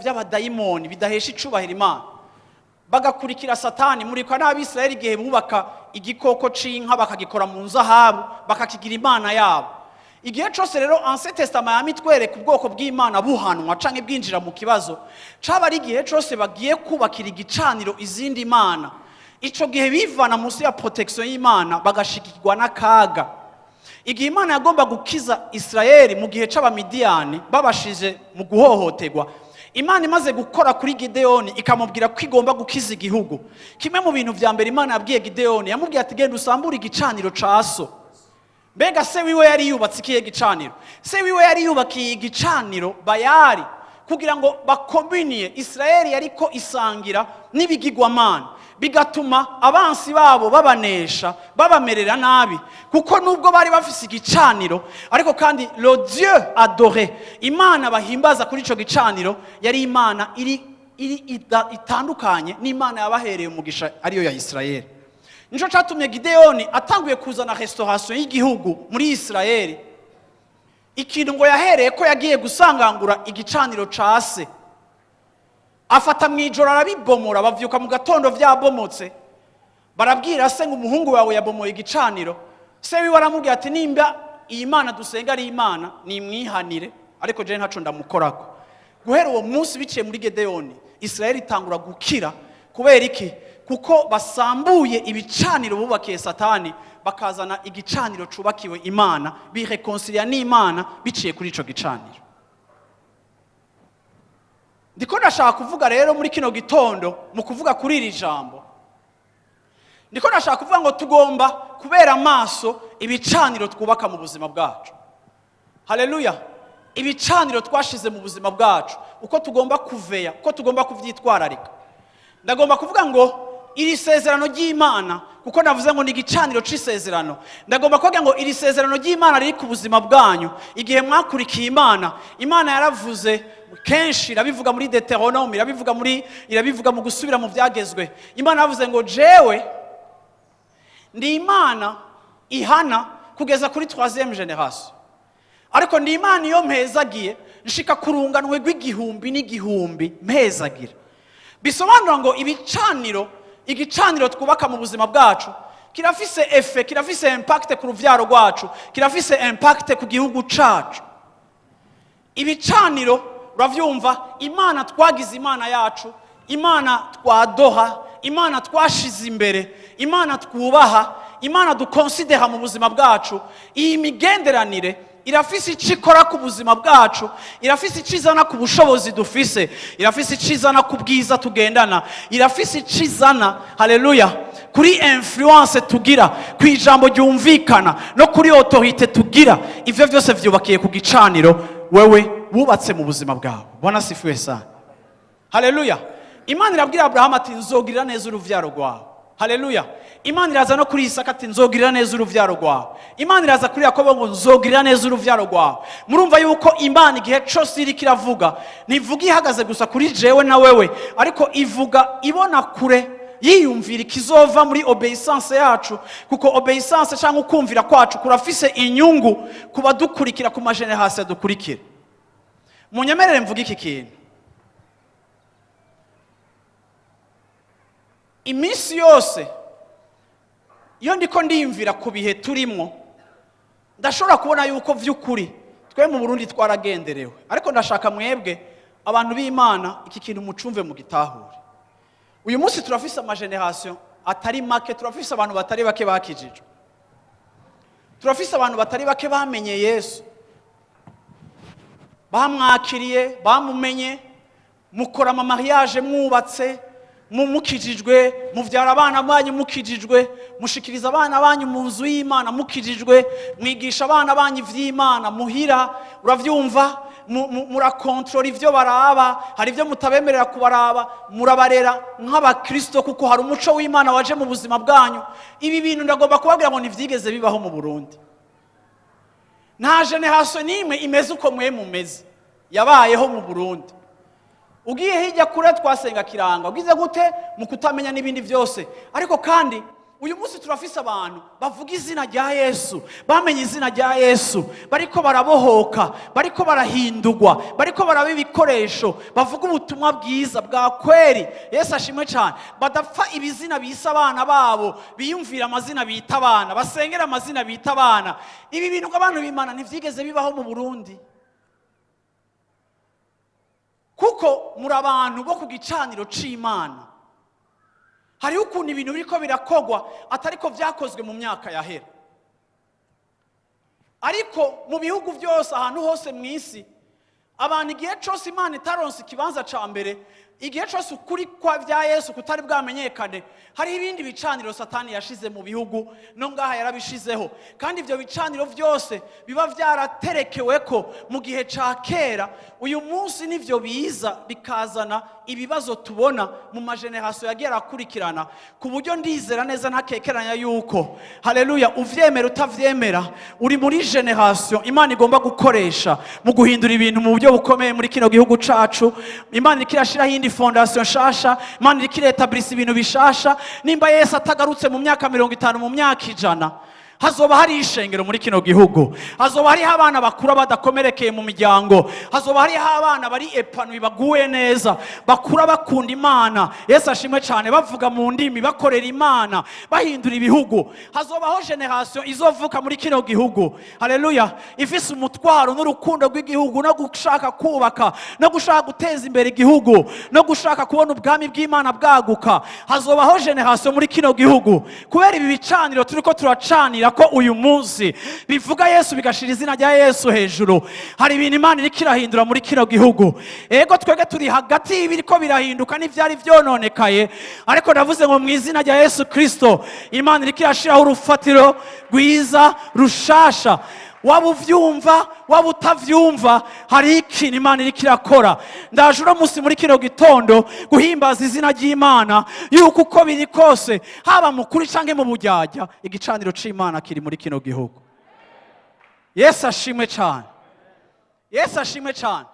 by'abadayimoni bidahesha icubahiro Imana, bagakurikira Satani. Murikwa n'Abisirayeli igihe bubaka igikoko c'inka, bakagikora mu nzahabu, bakakigira imana yabo. Igihe cyose rero Ancien Testament yama itwereka ubwoko bw'Imana buhanwa canke bwinjira mu kibazo, caba ari igihe cyose bagiye kubakira igicaniro izindi mana. Ico gihe bivana munsi ya protection y'Imana, bagashikirwa n'akaga. Igihe Imana yagomba gukiza Isirayeli mu gihe c'Abamidiyani babashije mu guhohoterwa, Imana imaze gukora kuri Gideyoni ikamubwira ko igomba gukiza igihugu, kimwe mu bintu vya mbere Imana yabwiye Gideyoni, yamubwiye ati: "Genda usambure igicaniro ca so." Mbega se wiwe yari yubatse ikihe gicaniro? Se wiwe yari yubakiye igicaniro Bayali kugira ngo bakombiniye. Isirayeli yariko isangira n'ibigirwamana, bigatuma abansi babo babanesha, babamerera nabi, kuko nubwo bari bafise igicaniro, ariko kandi le Dieu adoré, Imana bahimbaza kuri ico gicaniro, yari Imana iri itandukanye n'Imana yabahereye umugisha, ariyo ya Isirayeli. Nico catumye Gideyoni atanguye kuzana restauration y'igihugu muri Isirayeli, ikintu ngo yahereye ko yagiye gusangangura igicaniro ca se, afata mu ijoro arabibomora. Bavyuka mu gatondo vyabomotse, barabwira se ngo: "Umuhungu wawe yabomoye igicaniro." Se wiwe aramubwira ati: "Nimba iyi Mana dusenga ari Imana, nimwihanire, ariko jewe ntaco ndamukorako." Guhera uwo munsi, biciye muri Gedeyoni, Isirayeli itangura gukira. Kubera iki? Kuko basambuye ibicaniro bubakiye Satani, bakazana igicaniro cubakiwe Imana, birekonsiliya n'Imana biciye kuri ico gicaniro. Ndiko ndashaka kuvuga rero muri kino gitondo, mu kuvuga kuri iri jambo, ndiko ndashaka kuvuga ngo tugomba kubera amaso ibicaniro twubaka mu buzima bwacu. Haleluya! Ibicaniro twashize mu buzima bwacu, uko tugomba kuveya, uko tugomba kuvyitwararika. Ndagomba kuvuga ngo iri sezerano ry'Imana, kuko navuze ngo ni igicaniro c'isezerano, ndagomba kuvuga ngo iri sezerano ry'Imana riri ku buzima bwanyu. Igihe mwakurikiye Imana, Imana yaravuze kenshi, irabivuga muri Deutéronome, irabivuga mu gusubira mu byagezwe. Imana yavuze ngo: "Jewe ndi Imana ihana kugeza kuri troisième génération, ariko ndi Imana iyo mpezagiye nshika ku runganwe rw'igihumbi n'igihumbi mpezagira." Bisobanura ngo ibicaniro, igicaniro twubaka mu buzima bwacu kirafise effet, kirafise impact ku ruvyaro rwacu, kirafise impact ku gihugu cacu. Ibicaniro, uravyumva, Imana twagize Imana yacu, Imana twadoha, Imana twashize imbere, Imana twubaha, Imana dukonsidera mu buzima bwacu, iyi migenderanire irafise icyo ikora ku buzima bwacu, irafise icyo izana ku bushobozi dufise, irafise icyo izana ku bwiza tugendana, irafise icyo izana, haleluya, kuri influence tugira, ku ijambo ryumvikana no kuri autorité tugira. Ivyo byose vyubakiye ku gicaniro wewe wubatse mu buzima bwawe. Bwana asifiwe sana. Haleluya! Imana irabwira Aburahamu ati: "Nzogirira neza uruvyaro rwawe." Haleluya! Imana iraza no kuri Isaka ati: "Nzogirira neza uruvyaro rwawe." Imana iraza kuri Yakobo ngo: "Nzogirira neza uruvyaro rwawe." Murumva yuko Imana igihe cose iriko iravuga, ntivuga ihagaze gusa kuri jewe na wewe, ariko ivuga ibona kure, yiyumvira ikizova muri obéissance yacu, kuko obéissance cyangwa ukumvira kwacu kurafise inyungu ku badukurikira, ku ma générations dukurikira. Munyemerere mvuge iki kintu: iminsi yose iyo ndiko ndiyumvira ku bihe turimo, ndashobora kubona yuko vy'ukuri twe mu Burundi twaragenderewe. Ariko ndashaka mwebwe abantu b'Imana iki kintu mucumve, mu gitahure. Uyu munsi turafise ama générations atari make, turafise abantu batari bake bakijijwe, turafise abantu batari bake bamenye Yesu, bamwakiriye, bamumenye. Mukora ama mariages, mwubatse, Mukijijwe, muvyara abana banyu mukijijwe, mushikiriza abana banyu mu nzu y'Imana mukijijwe, mwigisha abana banyu ivy'Imana muhira, uravyumva, murakontorora ivyo baraba, hari ivyo mutabemerera kubaraba, murabarera nk'abakristo kuko hari umuco w'Imana waje mu buzima bwanyu. Ibi bintu ndagomba kubabwira ngo ntivyigeze bibaho mu Burundi. Nta génération n'imwe imeze uko mwe mumeze yabayeho mu Burundi. Ugiye hirya kure, twasenga kiranga, ugize gute mu kutamenya n'ibindi byose. Ariko kandi uyu munsi turafise abantu bavuga izina rya Yesu, bamenye izina rya Yesu, bariko barabohoka, bariko barahindurwa, bariko baraba ibikoresho, bavuga ubutumwa bwiza bwa kweri. Yesu ashimwe cyane. Badapfa ibizina bise abana babo, biyumvira amazina bita abana, basengera amazina bita abana. Ibi bintu abantu b'Imana ntivyigeze bibaho mu Burundi, kuko muri abantu bo ku gicaniro c'Imana. Hariho ukuntu ibintu biriko birakogwa atariko vyakozwe mu myaka yahera. Ariko mu bihugu byose, ahantu hose mu isi, abantu igihe cyose Imana itaronse ikibanza ca mbere, igihe cyose ukuri kwa bya Yesu kutari bwamenyekane, hariho ibindi bicaniro Satani yashize mu bihugu. No ngaha yarabishizeho. Kandi ibyo bicaniro byose biba byaraterekewe ko mu gihe ca kera, uyu munsi nivyo biza bikazana ibibazo tubona mu ma générations yagiye arakurikirana. Ku buryo ndizera neza ntakekeranya yuko, haleluya, uvyemera utavyemera, uri muri génération Imana igomba gukoresha mu guhindura ibintu mu buryo bukomeye muri kino gihugu cacu. Imana iriko irashiraho iyindi fondation nshasha, Imana iriko iretablisa ibintu bishasha. Nimba Yesu atagarutse mu myaka 50, mu myaka 100, hazoba hari ishengero muri kino gihugu, hazoba hariho abana bakura badakomerekeye mu miryango, hazoba hariho abana bari épanouis, baguwe neza, bakura bakunda Imana. Yesu ashimwe cyane. Bavuga mu ndimi, bakorera Imana, bahindura ibihugu. Hazobaho génération izovuka muri kino gihugu, haleluya, ifise umutwaro n'urukundo rw'igihugu, no gushaka kubaka, no gushaka guteza imbere igihugu, no gushaka kubona ubwami bw'Imana bwaguka. Hazobaho génération muri kino gihugu, kubera ibi bicaniro turiko turacanira ko uyu munsi bivuga Yesu, bigashira izina rya Yesu hejuru. Hari ibintu Imana iriko irahindura muri kino gihugu. Ego, twebwe turi hagati y'ibiriko birahinduka n'ivyari vyononekaye. Ariko ndavuze ngo mu izina rya Yesu Kristo, Imana iriko irashiraho urufatiro rwiza rushasha. Waba uvyumva, waba utavyumva, hari ikintu Imana iriko irakora. Ndaje uno munsi muri kino gitondo guhimbaza izina ry'Imana yuko uko biri kose, haba mu kuri canke mu buryarya, igicaniro c'Imana kiri muri kino gihugu. Yesu ashimwe cyane. Yesu ashimwe cyane.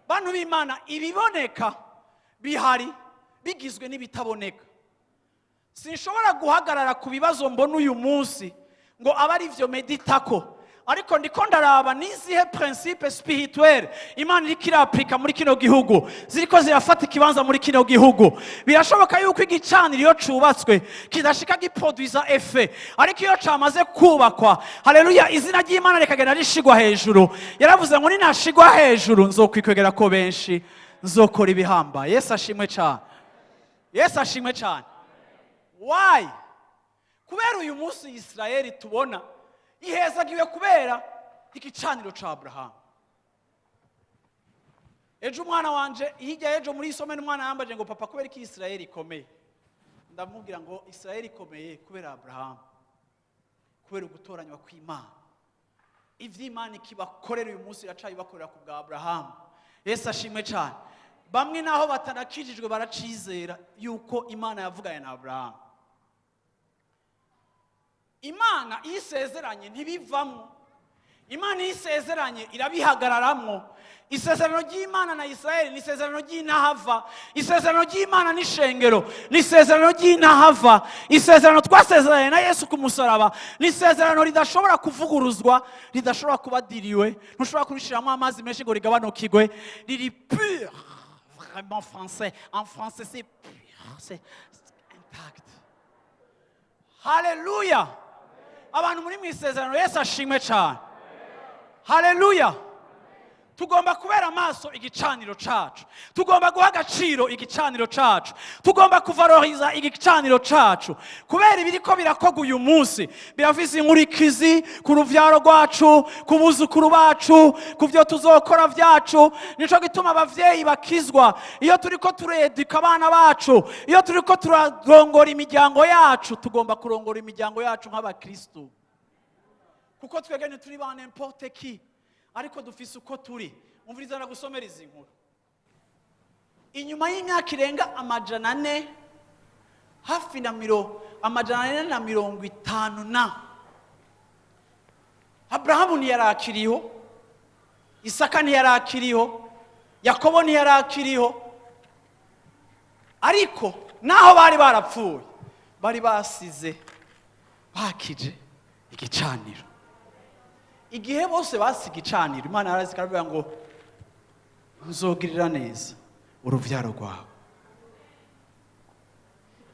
Bantu b'Imana, ibiboneka bihari bigizwe n'ibitaboneka. Sinshobora guhagarara ku bibazo mbona uyu munsi ngo abe ari byo meditako, ariko ndiko ndaraba n'izihe principes spirituelles Imana iriko iraplika muri kino gihugu, ziriko zirafata ikibanza muri kino gihugu. Birashoboka yuko igicaniro iyo cubatswe kidashika giproduiza effet, ariko iyo camaze kubakwa, haleluya, izina ry'Imana rikagenda rishigwa hejuru. Yaravuze ngo ninashigwa hejuru nzokwikwegera ko benshi, nzokora ibihambaye. Yesu ashimwe cyane. Yesu ashimwe cyane. Why? Kubera uyu munsi Isirayeli tubona ihezagiwe kubera igicaniro ca Aburahamu. Ejo umwana wanje, hirya y'ejo muri isomero, umwana yambaje ngo: "Papa, kubera iki Isirayeli ikomeye?" Ndamubwira ngo Isirayeli ikomeye kubera Aburahamu, kubera ugutoranywa kw'Imana. Ivy'Imana ikibakorera uyu munsi iracabibakorera ku bwa Aburahamu. Yesu ashimwe cyane. Bamwe naho batanakijijwe baracizera yuko Imana yavuganye na Aburahamu. Imana iyo isezeranye ntibivamwo. Imana iyo isezeranye irabihagararamwo. Isezerano ry'Imana na Israel ni isezerano ry'intahava. Isezerano ry'Imana n'ishengero ni isezerano ry'intahava. Isezerano twasezeranye na Yesu ku musaraba ni isezerano ridashobora kuvuguruzwa, ridashobora kuba dilué. Ntushobora kurishiramo amazi menshi ngo rigabanukirwe. Riri pur, vraiment français, en français c'est pur, c'est intact. Haleluya! Abantu muri mu isezerano, Yesu ashimwe cyane. Haleluya! Tugomba kubera amaso igicaniro cacu, tugomba guha agaciro igicaniro cacu, tugomba kuvaloriza igicaniro cacu, kubera ibiriko birakorwa uyu munsi birafise inkurikizi ku ruvyaro rwacu, ku buzukuru bacu, ku vyo tuzokora vyacu. Nico gituma abavyeyi bakizwa, iyo turiko turedika abana bacu, iyo turiko turarongora imiryango yacu, tugomba kurongora imiryango yacu nk'abakristu, kuko twebwe ntituri ba n'importe qui, ariko dufise uko turi. Umviriza, ndagusomera izi nkuru. Inyuma y'imyaka irenga 400, hafi na 450 na, Aburahamu ntiyarakiriho, Isaka ntiyarakiriho, Yakobo ntiyarakiriho, ariko naho bari barapfuye, bari basize bakije igicaniro. Igihe bose basiga igicaniro, Imana yarazi, ikavuga ngo: "Nzogirira neza uruvyaro rwawe."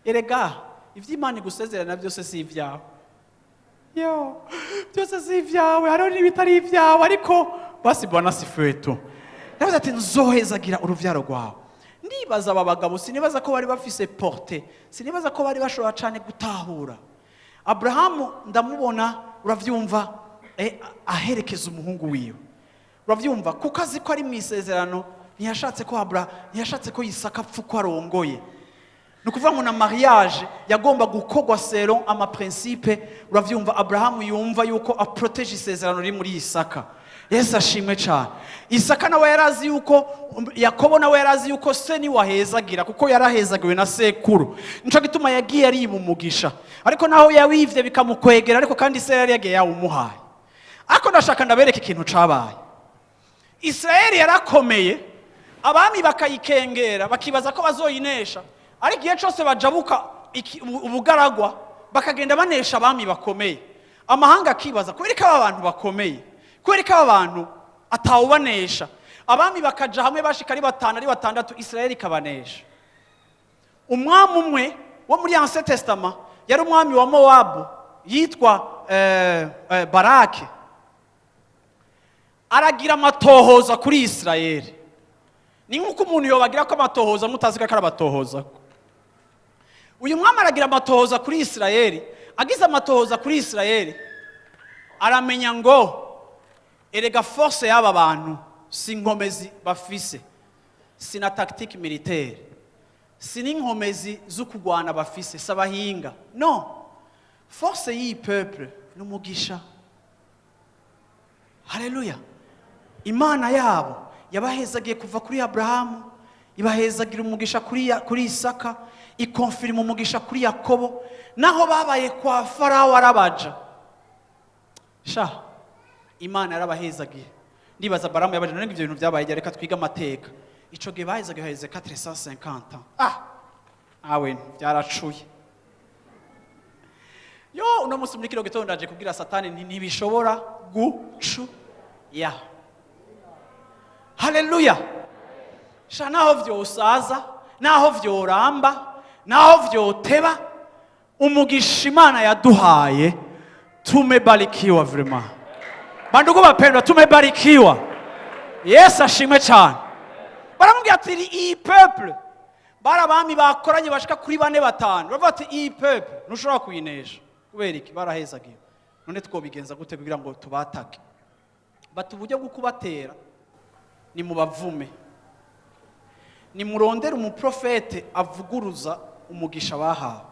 Erega ivyo Imana igusezerana byose si ibyawe, yo byose si ibyawe, hariho n'ibitari ibyawe, ariko basi Bwana asifiwe tu. Yavuze ati: "Nzohezagira uruvyaro rwawe." Ndibaza aba bagabo, sinibaza ko bari bafise porte, sinibaza ko bari bashobora cyane gutahura. Aburahamu ndamubona, uravyumva, aherekeza umuhungu wiwe, uravyumva, kuko azi ko ari mu isezerano. Ntiyashatse ko Abura, ntiyashatse ko Isaka apfa uko arongoye. Ni ukuvuga ngo na mariage yagomba gukorwa selon amaprincipe, uravyumva, Aburahamu yumva yuko aproteje isezerano riri muri Isaka. Yesu ashimwe cyane. Isaka nawe yarazi yuko, Yakobo nawe yarazi yuko se niwahezagira, kuko yarahezagiwe na sekuru. Nico gituma yagiye ariba umugisha, ariko naho yawivye bikamukwegera, ariko kandi se yari yagiye yawumuhaye. Ariko ndashaka ndabereka ikintu cabaye. Isirayeli yarakomeye, abami bakayikengera, bakibaza ko bazoyinesha, ariko igihe cyose bajabuka ubugaragwa, bakagenda banesha abami bakomeye. Amahanga akibaza: kubera ko aba bantu bakomeye, kubera ko aba bantu atawubanesha? Abami bakaja hamwe, bashika ari batanu, ari batandatu, Isirayeli ikabanesha. Umwami umwe wo muri Ancien Testament yari umwami wa Mowabu yitwa Barake. Aragira amatohoza kuri Isirayeli. Ni nk'uko umuntu yobagira ko amatohoza mutazi ko ari amatohoza. Uyu mwami aragira amatohoza kuri Isirayeli. Agize amatohoza kuri Isirayeli, aramenya ngo erega force y'aba bantu si inkomezi bafise, si na tactique militaire, si n'inkomezi zo kurwana bafise, si abahinga. No force y'iyi peuple ni umugisha. Haleluya! Imana yabo yabahezagiye kuva kuri Aburahamu, ibahezagira umugisha kuri Isaka, ikonfirima umugisha kuri Yakobo. Naho babaye kwa Farawo arabaja sha, Imana yarabahezagiye. Ndibaza Baramu yabaje: "None ibyo bintu byabaye ryari? Reka twige amateka." Ico gihe bahezagiye haheze 450. Ah, awe byaracuye. Yo, uno munsi muri kino gitondo ndaje kubwira Satani nti: "Ntibishobora gucu ya." Haleluya! Sha, naho vyosaza, naho vyoramba, naho vyoteba, umugisha Imana yaduhaye, tumebarikiwa vraiment. Bandugu bapendwa, tumebarikiwa. Yesu ashimwe cyane. Baramubwira ati: "Iyi peuple", bari abami bakoranye bashika kuri bane, batanu, baravuga ati: "Iyi peuple ntushobora kuyinesha." Kubera iki? Barahezagiwe. None twobigenza gute kugira ngo tubatake? Bati: "Uburyo bwo kubatera ni mu bavume, nimurondere umuprofete avuguruza umugisha bahawe."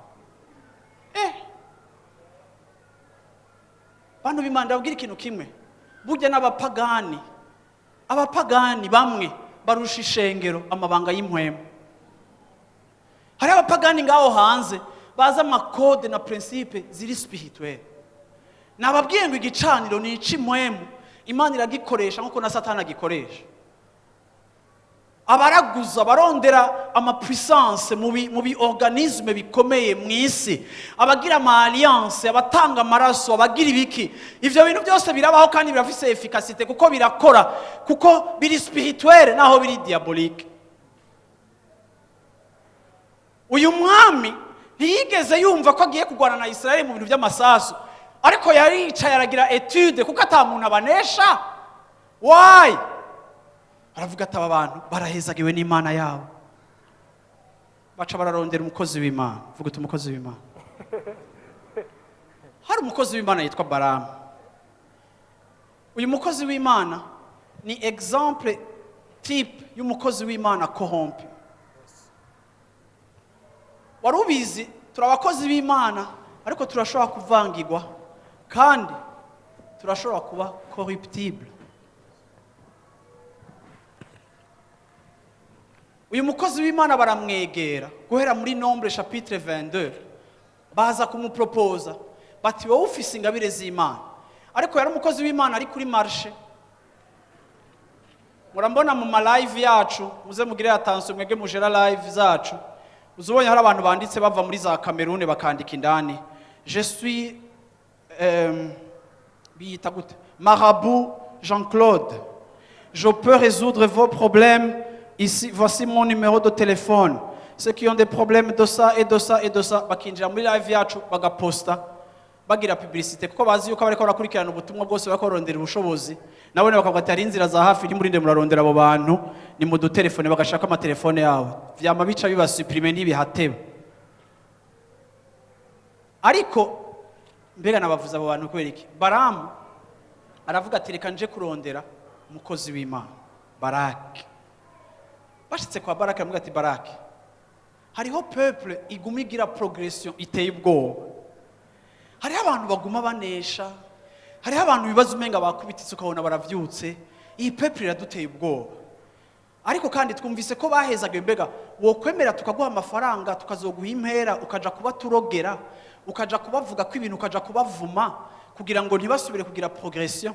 Bantu b'Imana, ndababwira ikintu kimwe: burya n'abapagani, abapagani bamwe barusha ishengero amabanga y'impwemu. Hari abapagani ngaho hanze bazi amakode na principe ziri spirituelle. Nababwiye ngo igicaniro ni ic'impwemu, Imana iragikoresha nk'uko na Satani agikoresha. Abaraguza barondera amapuissance mu bi organisme bikomeye mu isi, abagira ama alliance, abatanga amaraso, abagira ibiki, ivyo bintu byose birabaho kandi birafise efficacité, kuko birakora, kuko biri spirituel naho biri diabolique. Uyu mwami ntiyigeze yumva ko agiye kurwana na Israel mu bintu by'amasasu, ariko yaricaye aragira étude, kuko ata muntu abanesha. Why? Baravuga ati: "Aba bantu barahezagiwe n'Imana yabo." Baca bararondera umukozi w'Imana. Vuga uti: "Umukozi w'Imana." Hari umukozi w'Imana yitwa Baramu. Uyu mukozi w'Imana ni exemple type y'umukozi w'Imana corrompu. Wari ubizi? Turi abakozi b'Imana, ariko turashobora kuvangirwa kandi turashobora kuba corruptible. Uyu mukozi w'Imana baramwegera guhera muri Nombres chapitre 22, baza kumupropoza bati: "Wowe ufise ingabire z'Imana." Ariko yari umukozi w'Imana ari kuri marché. Murambona mu ma live yacu, muze mugire attention mwebwe mujera live zacu. Uzubonye hari abantu banditse bava muri za Cameroon, bakandika indani: "Je suis biyita gute, marabout Jean-Claude, je peux résoudre vos problèmes ici, voici mon numéro de téléphone, ceux qui ont des problèmes de ça et de ça et de ça." Bakinjira muri live yacu, bagaposta, bagira publicité, kuko bazi yuko bariko barakurikirana ubutumwa bwose, bariko barondera ubushobozi. Nabone bakavuga ati: "Hari inzira za hafi, nimurinde murarondera abo bantu, ni mu dutelefone." Bagashaka amatelefone yabo, vyama bica bibasuprime, ntibihateba. Ariko mbega nabavuze abo bantu kubera iki? Baramu aravuga ati: "Reka nje kurondera umukozi w'Imana Baraki." Bashitse kwa Baraki, aramubwira ati: "Baraki, hariho peuple iguma igira progression iteye ubwoba, hariho abantu baguma banesha, hariho abantu bibaza umenga bakubititse, ukabona baravyutse. Iyi peuple iraduteye ubwoba, ariko kandi twumvise ko bahezaga. Mbega wokwemera tukaguha amafaranga, tukazoguha impera, ukaja kuba turogera, ukaja kubavuga ko ibintu, ukaja kubavuma kugira ngo ntibasubire kugira progression?"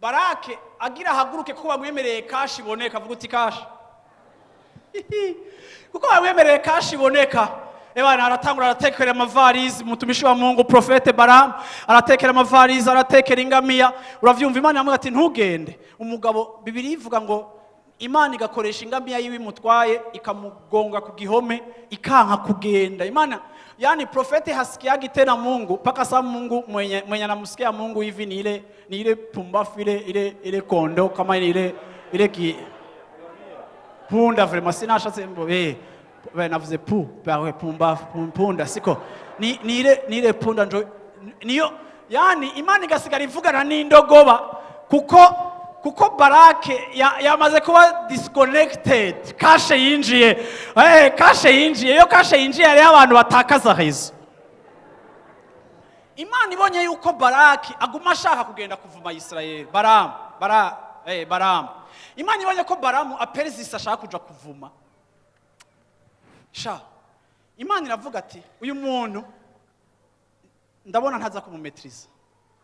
Barake agira ahaguruke kuko bamwemereye cash iboneka. Avuga uti: "Cash." Kuko bamwemereye cash iboneka. Ebana, aratangura, aratekera amavarizi. Mutumishi wa Mungu, prophète Baramu, aratekera amavarizi, aratekera ingamiya. Uravyumva, Imana yamubwira ati: "Ntugende." Umugabo, Bibiri ivuga ngo Imana igakoresha ingamiya yiwe imutwaye, ikamugonga ku gihome, ikanka kugenda. Imana, yani prophète hasikiagi tena Mungu mpaka saa Mungu mwenye anamsikia Mungu hivi ni ile pumbafu, ile kondo, kama ni ile ki punda. Vraiment sinashatse mbo navuze pu pawe pumbafu, punda siko ni ile punda njo niyo. Yani Imana igasigara ivugana n'indogoba, kuko Barake yamaze kuba disconnected. Cash yinjiye, cash yinjiye. Iyo cash yinjiye, hariho abantu batakaza réseau. Imana ibonye yuko Baraki aguma ashaka kugenda kuvuma Isirayeli, Baramu bara, Baramu, Imana ibonye ko Baramu aperesisi ashaka kuja kuvuma sha, Imana iravuga ati: "Uyu muntu ndabona ntaza kumumetiriza."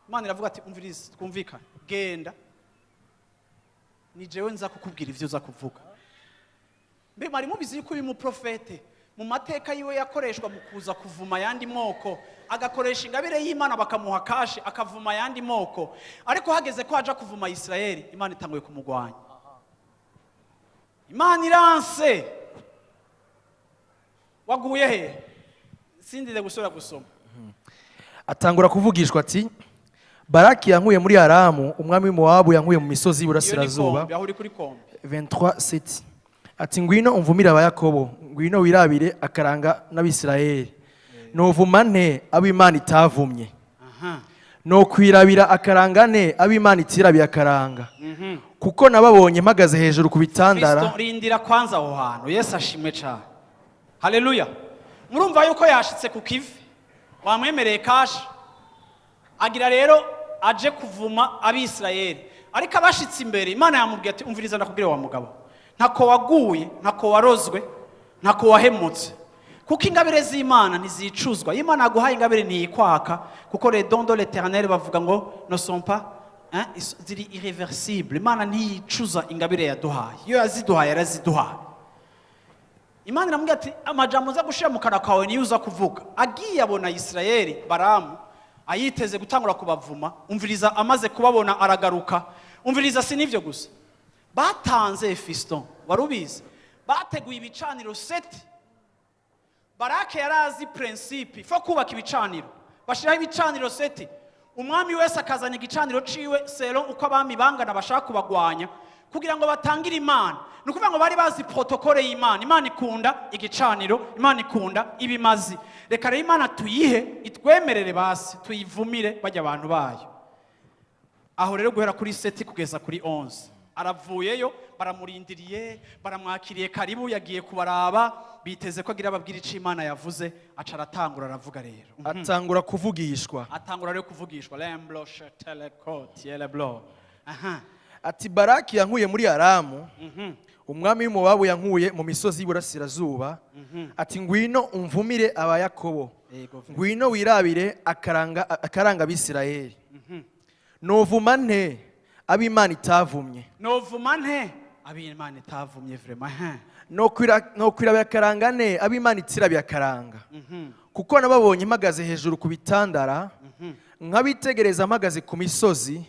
Imana iravuga ati: "Umvirize, twumvikane, genda, ni jewe nza kukubwira ivyo uza kuvuga." Mbe mwari mubizi yuko uyu muprofete mu mateka yiwe yakoreshwa mu kuza kuvuma ayandi moko, agakoresha ingabire y'Imana, bakamuha cash, akavuma ayandi moko, ariko hageze ko aja kuvuma Isirayeli, Imana itanguye kumugwanya? Imana iranse. Waguye he? Sindire gusubira gusoma. Atangura kuvugishwa ati: "Baraki yankuye muri Aramu, umwami w'Imowabu yankuye mu misozi Iyo ni y'iburasirazuba." Kombi aho uri kuri kombi. 23:7 ati: "Ngwino umvumire Abayakobo, ngwino wirabire akaranga n'Abisirayeli. Novuma nte abo Imana itavumye? Nokwirabira akaranga nte abo Imana itirabiye akaranga? Kuko nababonye mpagaze hejuru ku bitandara." Kristo, rindira kwanza aho hantu. Yesu ashimwe cyane, haleluya. Murumva yuko yashitse ku kivi, wamwemereye cash, agira rero aje kuvuma Abisirayeli. Ariko abashitse imbere, Imana yamubwiye ati: "Umviriza ndakubwire, wa mugabo, ntako waguye, ntako warozwe, ntako wahemutse, kuko ingabire z'Imana ntizicuzwa. Iyo Imana yaguhaye ingabire ntiyikwaka, kuko les dons de l'Éternel, bavuga ngo, ne sont pas hein, ziri irréversible. Imana ntiyicuza ingabire yaduhaye. Iyo yaziduhaye, yaraziduhaye." Imana iramubwira ati: "Amajambo uza gushira mu kanwa kawe niyo uza kuvuga." Agiye abona Isirayeli, Baramu ayiteze gutangura kubavuma. Umviriza, amaze kubabona aragaruka. Umviriza, si n'ivyo gusa batanze. Fiston, wari ubizi? Bateguye ibicaniro sept. Barake yari azi principe fo kubaka ibicaniro. Bashyiraho ibicaniro sept. Umwami wese akazana igicaniro ciwe selon uko abami bangana bashaka kubagwanya kugira ngo batangire Imana. Ni ukuvuga ngo bari bazi protocole y'Imana. Imana ikunda igicaniro, Imana ikunda ibimazi. Reka rero Imana tuyihe, itwemerere basi tuyivumire bajya abantu bayo. Aho rero guhera kuri 7 kugeza kuri 11, aravuyeyo, baramurindiriye, baramwakiriye, karibu, yagiye kubaraba, biteze ko agira ababwira icyo Imana yavuze. Aca aratangura, aravuga rero. Atangura kuvugishwa. Atangura rero kuvugishwa, lemblo sheteleko tieleblo, aha. Ati: "Baraki yankuye muri Aramu, umwami w'Umuwabu yankuye mu misozi y'iburasirazuba, ati: 'Ngwino umvumire Abayakobo, ngwino wirabire akaranga Abisirayeli.' Novuma nte ab'Imana itavumye?" Novuma nte ab'Imana itavumye? Vraiment, ha. Nokwirabira akaranga nte ab'Imana itirabiye akaranga? Kuko nababonye mpagaze hejuru ku bitandara, nkabitegereza mpagaze ku misozi.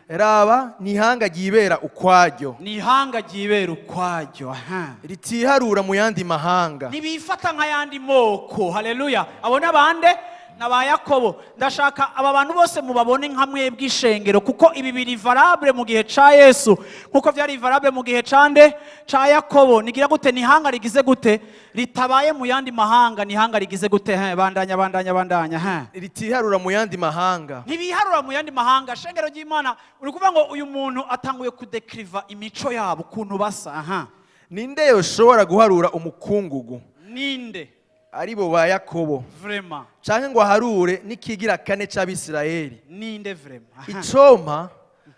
Raba, ni ihanga ryibera ukwaryo, ni ihanga ryibera ukwaryo, aha, ritiharura mu yandi mahanga. Ntibifata nk'ayandi moko. Haleluya! Abo n'abande? N'aba Yakobo. Ndashaka aba bantu bose mubabone nka mwebwe ishengero, kuko ibi biri valable mu gihe ca Yesu nkuko vyari valable mu gihe ca nde? Ca Yakobo. Nigira gute? Ni ihanga rigize gute? Ritabaye mu yandi mahanga. Ni ihanga rigize gute? He, bandanya, bandanya, bandanya, he. Ritiharura mu yandi mahanga. Ntibiharura mu yandi mahanga. Shengero ry'Imana, uri kuvuga ngo uyu muntu atanguye kudekiriva imico yabo, ukuntu basa, aha. Ninde yoshobora guharura umukungugu, Ninde? ari bo ba Yakobo, Vraiment. canke ngo aharure n'ikigira kane c'Abisirayeli? Ninde vraiment? Aha. Icompa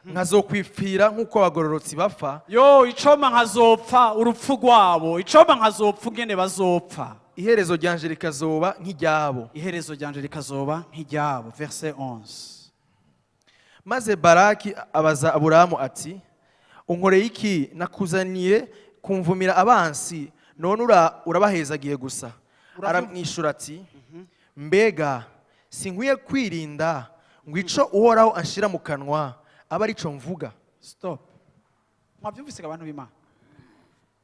nkazokwipfira nk'uko abagororotsi bapfa, Yo, icoma nkazopfa urupfu rwabo, icoma nkazopfa ungene bazopfa, iherezo ryanje rikazoba nk'iryabo." Iherezo ryanje rikazoba nk'iryabo. Verset 11. Maze Baraki abaza Aburamu ati: "Unkoreye iki? Nakuzaniye kumvumira abansi, none urabahezagiye gusa." Aramwishyura ati: "Mbega sinkwiye kwirinda ngo ico Uhoraho anshira mu kanwa abe arico mvuga?" Stop. Mwabyumvise, abantu b'Imana?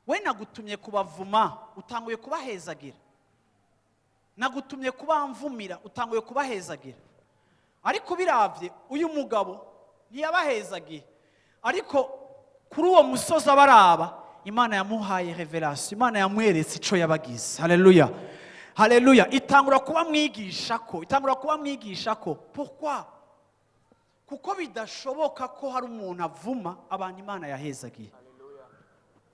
We nagutumye kubavuma, utanguye kubahezagira. Nagutumye kubamvumira, utanguye kubahezagira. Ariko ubiravye, uyu mugabo ntiyabahezagiye, ariko kuri uwo musozi abaraba, Imana yamuhaye révélation, Imana yamweretse ico yabagize. Haleluya, haleluya! Itangura kuba mwigisha ko, itangura kuba mwigisha ko. Pourquoi? Kuko bidashoboka ko hari umuntu avuma abantu Imana yahezagiye.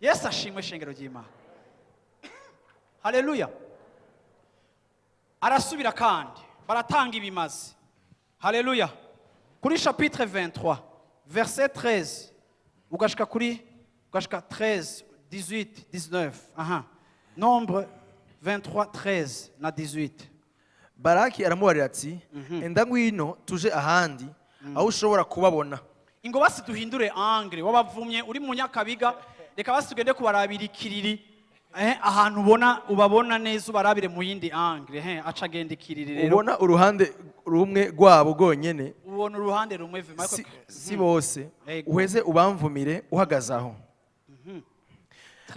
Yesu ashimwe! Shengero ry'Imana, haleluya! Arasubira kandi, baratanga ibimazi. Haleluya! Kuri chapitre 23 verset 13 ugashika kuri, ugashika 13, 18, 19, aha. Nombre 23, 13 na 18. Baraki aramubarira ati: "Enda, ngwino tuje ahandi aho ushobora kubabona." Ingo basi duhindure angle. Wabavumye uri mu Nyakabiga, reka basi tugende kubarabira Ikiriri, ahantu ubona ubabona neza, ubarabire mu yindi angle. Aca agenda Ikiriri rero. Ubona uruhande rumwe rwabo rwonyene, Ubona uruhande rumwe vima. si bose, Ego. uheze ubamvumire uhagaze aho."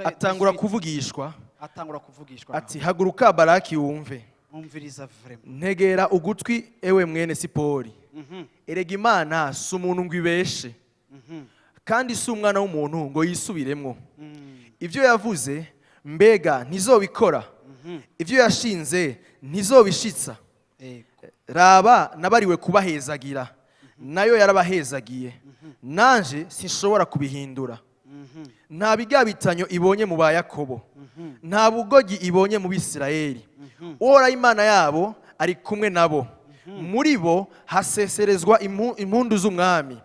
Atangura kuvugishwa. Atangura kuvugishwa. Ati: "Haguruka Baraki, wumve." Umviriza vraiment. "Ntegera ugutwi, ewe mwene Sipori. Erega Imana si umuntu ngo ibeshe, kandi si umwana w'umuntu ngo yisubiremwo. Ibyo yavuze, mbega ntizobikora? Ibyo yashinze, ntizobishitsa? Ego. Raba, nabariwe kubahezagira, nayo yarabahezagiye, nanje sinshobora kubihindura. Nta bigabitanyo ibonye mu ba Yakobo, nta bugogi ibonye mu Bisirayeli. Uhoraho Imana yabo ari kumwe nabo, muri bo haseserezwa impundu z'umwami.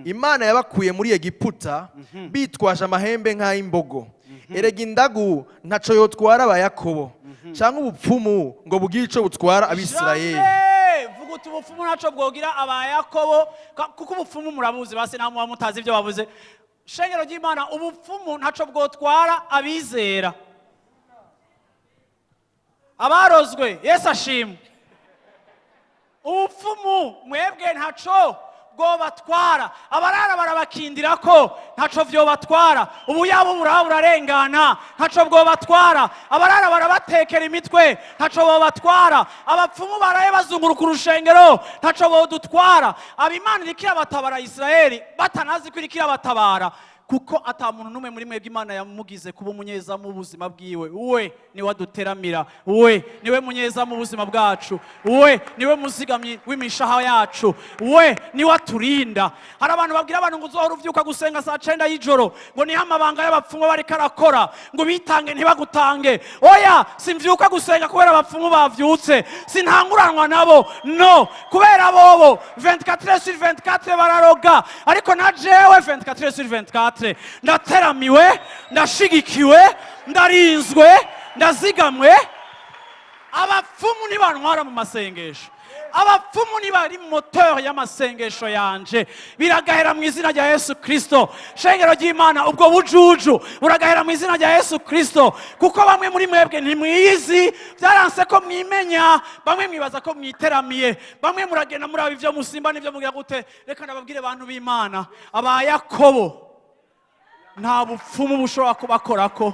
Imana yabakuye muri Egiputa bitwaje amahembe nk'ay'imbogo. Erega indagu ntaco yotwara aba Yakobo, canke ubupfumu ngo bugire ico butwara Abisirayeli." Jamais! Vuga uti: "Ubupfumu ntaco bwogira aba Yakobo." Kuko ubupfumu murabuzi, basi nta muba mutazi ibyo bavuze. Shengero ry'Imana, ubupfumu ntaco bwotwara abizera, abarozwe. Yesu ashimwe! Ubupfumu mwebwe ntaco bwotwara. Bwobatwara abarara barabakindira ko ntaco vyobatwara. Ubu yabo buraba burarengana, ntaco bwobatwara. Abarara barabatekera imitwe, ntaco bobatwara. Abapfumu baraye bazunguruka urushengero, ntaco bodutwara. Abimana iriko irabatabara Isirayeli batanazi ko iriko irabatabara, kuko ata muntu n'umwe muri mwebwe Imana yamugize kuba umunyezamu w'ubuzima bwiwe. We niwe aduteramira, we niwe munyezamu w'ubuzima bwacu, we niwe muzigamyi w'imishaha yacu, we niwe aturinda. Hari abantu babwira abantu ngo uzohora uvyuka gusenga saa 9 y'ijoro, ngo niho amabanga y'abapfumu bariko arakora, ngo bitange ntibagutange. Oya, simvyuka gusenga kubera abapfumu bavyutse, sintanguranwa nabo, no kubera bobo 24 sur 24 bararoga, ariko na jewe 24 sur 24 ndateramiwe, ndashigikiwe, ndarinzwe, ndazigamwe. Abapfumu ntibantwara mu masengesho, abapfumu ntibari moteur y'amasengesho yanje. Biragahera mu izina rya Yesu Kristo. Shengero ry'Imana, ubwo bujuju buragahera mu izina rya Yesu Kristo, kuko bamwe muri mwebwe ntimwizi, byaranse ko mwimenya. Bamwe mwibaza ko mwiteramiye, bamwe muragenda muraba ibyo musimba n'ibyo mugira gute. Reka ndababwire, bantu b'Imana, aba Yakobo nta bupfumu bushobora kubakorako.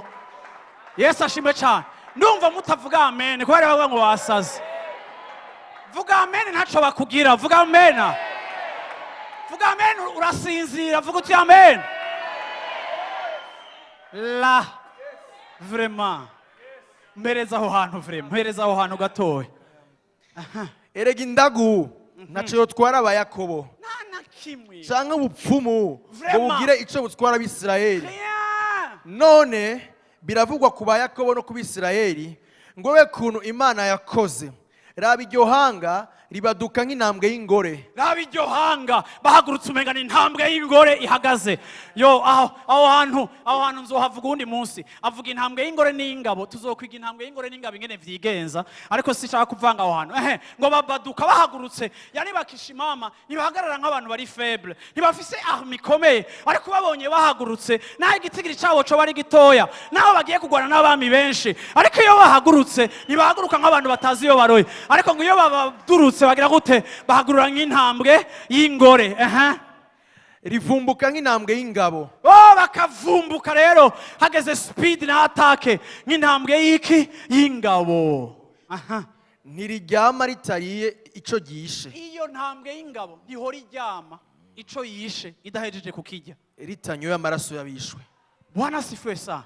Yesu ashimwe cyane. Ndumva mutavuga amen kubera bavuga ngo wasaze. Vuga amen, ntaco bakugira. Vuga amen, vuga amen. Urasinzira, vuga uti amen. La vraiment, mpereza aho hantu, vraiment mpereza aho hantu gatoya. Erega indagu ntaco yotwara Abayakobo, nta na kimwe, canke ubupfumu ngo Vraiment. bugire ico butwara Abisirayeli. Rien. None biravugwa ku Bayakobo no ku Bisirayeli ngo we kuntu Imana yakoze, raba iryo hanga ribaduka nk'intambwe y'ingore. Raba iryo hanga, bahagurutse umenga ni intambwe y'ingore ihagaze. Yo, aho hantu nzohavuga uwundi munsi. Avuga intambwe y'ingore n'ingabo, tuzokwiga intambwe y'ingore n'ingabo ingene vyigenza, ariko sinshaka kuvanga aho hantu. Ehe, ngo babaduka bahagurutse, yani bakishimama, ntibahagarara nk'abantu bari faible, ntibafise arme ikomeye, ariko babonye bahagurutse, naho igitigiri cabo coba ari gitoya, naho bagiye kurwana n'abami benshi, ariko iyo bahagurutse ntibahaguruka nk'abantu batazi iyo baroye. Ariko ngo iyo babadurutse bagira gute? Bahagurura nk'intambwe y'ingore. Ehe. Rivumbuka nk'intambwe y'ingabo. Oh, bakavumbuka rero hageze speed na attaque nk'intambwe y'iki? Y'ingabo. Aha. Ntiriryama ritariye ico ryishe. Iyo ntambwe y'ingabo ntihora iryama ico yishe idahejeje kukirya, ritanyoye amaraso y'abishwe. Bwana asifiwe sana.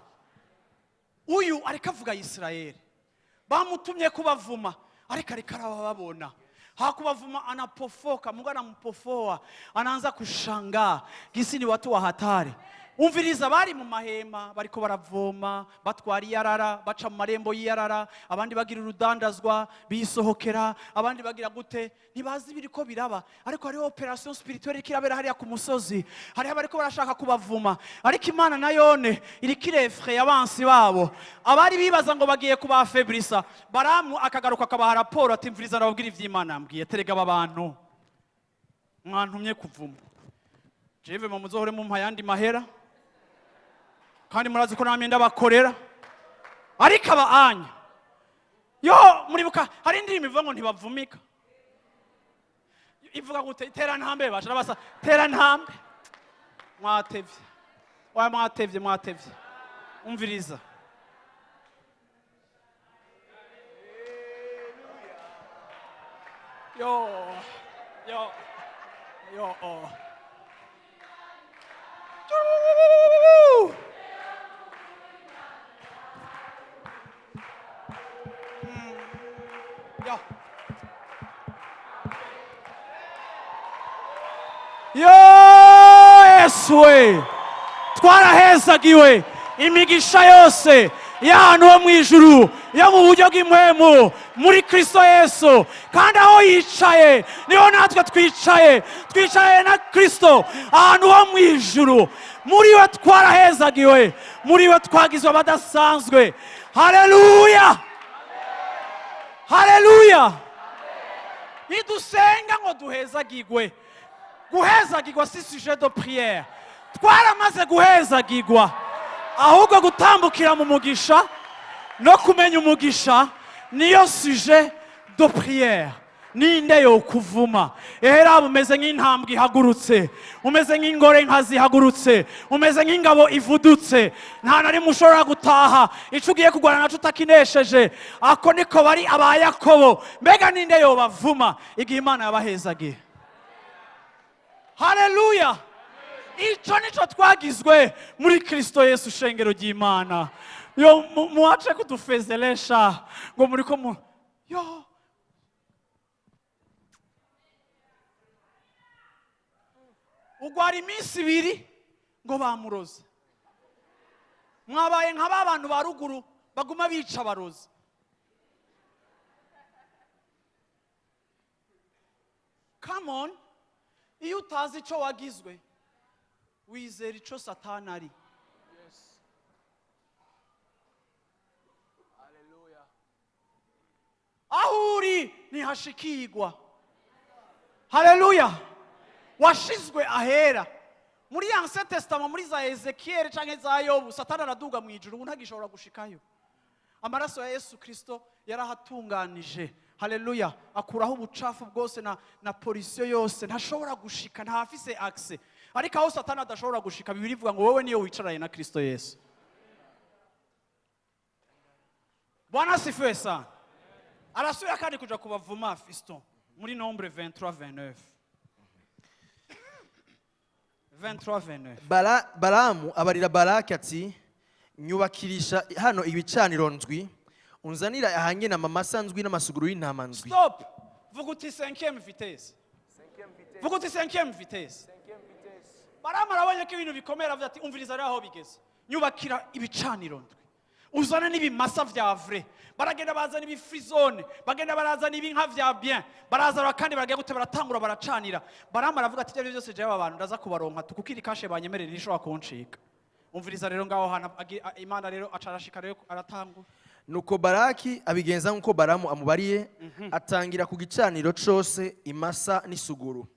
Uyu ariko avuga Isirayeli, bamutumye kubavuma, ariko arababona hakubavuma, anapofoka. Mungu anampofoa, anaanza kushangaa gisi ni watu wa hatari. Umviriza, bari mu mahema bariko baravoma, batwara iyarara, baca mu marembo y'iyarara, abandi bagira urudandazwa bisohokera, abandi bagira gute, ntibazi ibiriko biraba. Ariko hariho opération spirituelle iriko irabera hariya ku musozi, hariho abariko barashaka kubavuma, ariko Imana nayone iriko irefreya abansi babo. Abari bibaza ngo bagiye kubafebrisa, Baramu akagaruka akabaha raporo ati: "Mviriza ndababwira ivy'Imana yambwiye. Terega aba bantu mwantumye kuvuma, jewe mu muzohore mumpa ayandi mahera, kandi murazi ko namye ndabakorera, ariko aba anya yo." Muribuka hari indirimbo ivuga ngo ntibavumika, ivuga gute? Tera ntambwe basha nabasa, tera ntambwe. Mwatevye, oya, mwatevye, mwatevye. Umviriza. Yo yo yo, oh. Chuu! Yo. Yo, Yesu we! Twarahezagiwe imigisha yose y'ahantu ho mu ijuru yo mu buryo bw'impwemu muri Kristo Yesu. Kandi aho yicaye niho natwe twicaye, twicaye na Kristo ahantu ho mu ijuru. Muri we twarahezagiwe, muri we twagizwe abadasanzwe. Haleluya, haleluya! Ntidusenga ngo duhezagigwe. Guhezagirwa si sujet de prière, twaramaze guhezagirwa. Ahubwo gutambukira mu mugisha no kumenya umugisha niyo sujet de prière. Ninde yokuvuma? Ehera, umeze nk'intambwe ihagurutse, umeze nk'ingore nkazi ihagurutse, umeze nk'ingabo ivudutse. Nta na rimwe ushobora gutaha icyo ugiye kurwana naco utakinesheje. Ako niko bari aba Yakobo. Mbega ninde yobavuma igihe Imana yabahezagiye? Haleluya! Icyo nicyo twagizwe muri Kirisito Yesu. Shengero ry'Imana, yo muwace kudufezeresha ngo muri ko mu yo. Ugwara iminsi 2 ngo bamuroze. Mwabaye nka ba bantu ba ruguru baguma bica abarozi. Come on! Iyo utazi icyo wagizwe, wizera icyo Satani ari. Aho uri ntihashikirwa. Haleluya! Washizwe ahera. Muri Ancien Testament, muri za Ezekiel canke za Yobu, Satani araduga mu ijuru, ubu ntagishobora gushikayo. Amaraso ya Yesu Kristo yarahatunganije. Haleluya! Akuraho ubucafu bwose na pollution yose. Ntashobora gushika, ntafise accès. Ariko aho Satani adashobora gushika, Bibiliya ivuga ngo wowe niyo wicaranye na Kristo Yesu. Bwana asifiwe sana. Arasubira kandi kuja kubavuma, fiston, muri Nombre 23 29, 23 29. Balamu abarira Balaki ati: "Nyubakirisha hano ibicaniro ndwi, unzanira ahanye amamasa ndwi n'amasuguru y'intama ndwi." Stop! Vuga uti cinquième vitesse. Vuga uti cinquième vitesse. Baramu arabonye ko ibintu bikomeye, aravuga ati: "Umviriza rero aho bigeze. Nyubakira ibicaniro ndwi, uzane n'ibimasa vya vrai." Baragenda bazana ibifrisonne, bagenda barazana ibinka vya bien, barazana kandi baragiye gute, baratangura baracanira. Baramu aravuga ati: "Ibyo ari byo byose, jewe aba bantu ndaza kubaronka, kuko iri kashe banyemerera ntishobora kuncika." Umviriza rero ngaho hantu Imana rero aca arashika rero aratangura. Nuko Baraki abigenza nk'uko Balamu amubariye, atangira ku gicaniro cose imasa n'isuguru.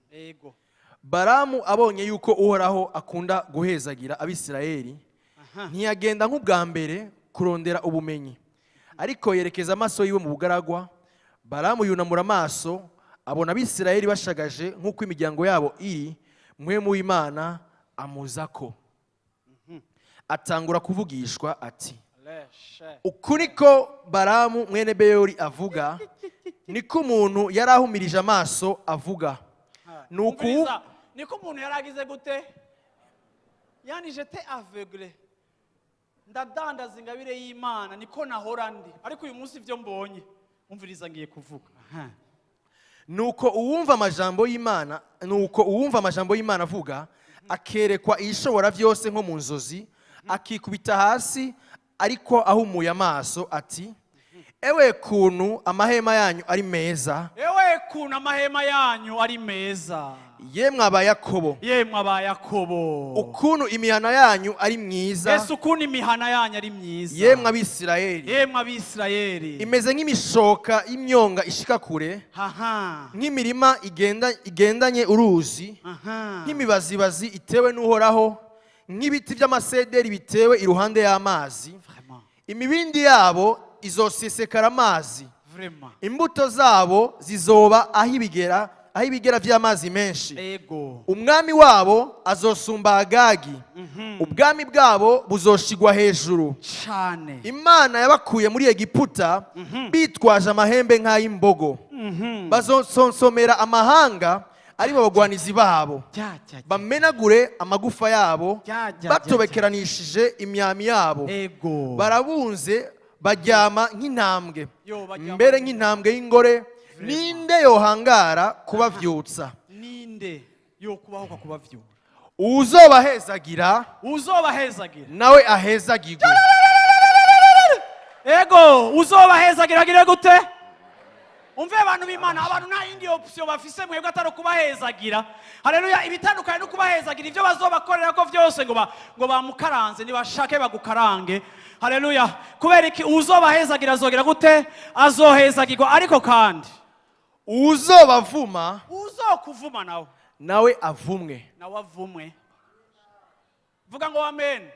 Balamu abonye yuko Uhoraho akunda guhezagira Abisirayeli, ntiyagenda nk'ubwa mbere kurondera ubumenyi, ariko yerekeza amaso yiwe mu bugaragwa. Balamu yunamura amaso, abona Abisirayeli bashagaje nk'uko imiryango yabo iri. Mpwemu w'Imana amuzako, atangura kuvugishwa ati: Leshe. "Uku niko Balamu mwene Beyori avuga, niko umuntu yari ahumirije amaso avuga." Nuko Umviriza, niko umuntu yaragize gute? Yani j'étais aveugle, ndadandaza ingabire y'Imana, niko nahora ndi, ariko uyu munsi ibyo mbonye, umviriza, ngiye kuvuga. Aha. Nuko uwumva amajambo y'Imana avuga, akerekwa Ishobora byose nko mu nzozi, akikubita hasi ariko ahumuye amaso ati: "Ewe kuntu amahema yanyu ari meza! Ewe kuntu amahema yanyu ari meza! Yemwe aba Yakobo! Yemwe aba Yakobo! Ukuntu imihana yanyu ari myiza! Ese ukuntu imihana yanyu ari myiza! Yemwe Abisirayeli! Yemwe Abisirayeli! Imeze nk'imishoka y'imyonga ishika kure, nk'imirima igendanye uruzi, nk'imibazibazi itewe n'Uhoraho, nk'ibiti by'amasederi bitewe iruhande y'amazi." Vraiment. "Imibindi yabo izosesekara amazi, Vraiment. imbuto zabo zizoba aho ibigera by'amazi menshi. Umwami wabo azosumba Agagi, ubwami bwabo buzoshigwa hejuru. Cane. Imana yabakuye muri Egiputa bitwaje amahembe nk'ay'imbogo. Bazonsonsomera amahanga ari bo bagwanizi babo, Jya, jya, jya. bamenagure amagufa yabo Jya, jya, jya, batobekeranishije imyami yabo. Barabunze, baryama nk'intambwe, Yo, baryama. mbere nk'intambwe y'ingore. Ninde yohangara kubavyutsa?" Ninde yokubaho kubavyura? Uwuzobahezagira Uzobahezagira nawe ahezagirwe. Ego, uzobahezagira agire gute? Umve abantu b'Imana, abantu nta yindi option bafise mwebwe atari ukubahezagira. Haleluya! Ibitandukanye no kubahezagira, ibyo bazobakorera ko byose ngo bamukaranze, nibashake bagukarange. Haleluya! Kubera iki? Uzobahezagira azogera gute? Azohezagirwa. Ariko kandi Uwuzobavuma uzokuvuma nawe nawe avumwe. Nawe avumwe. Vuga ngo amen.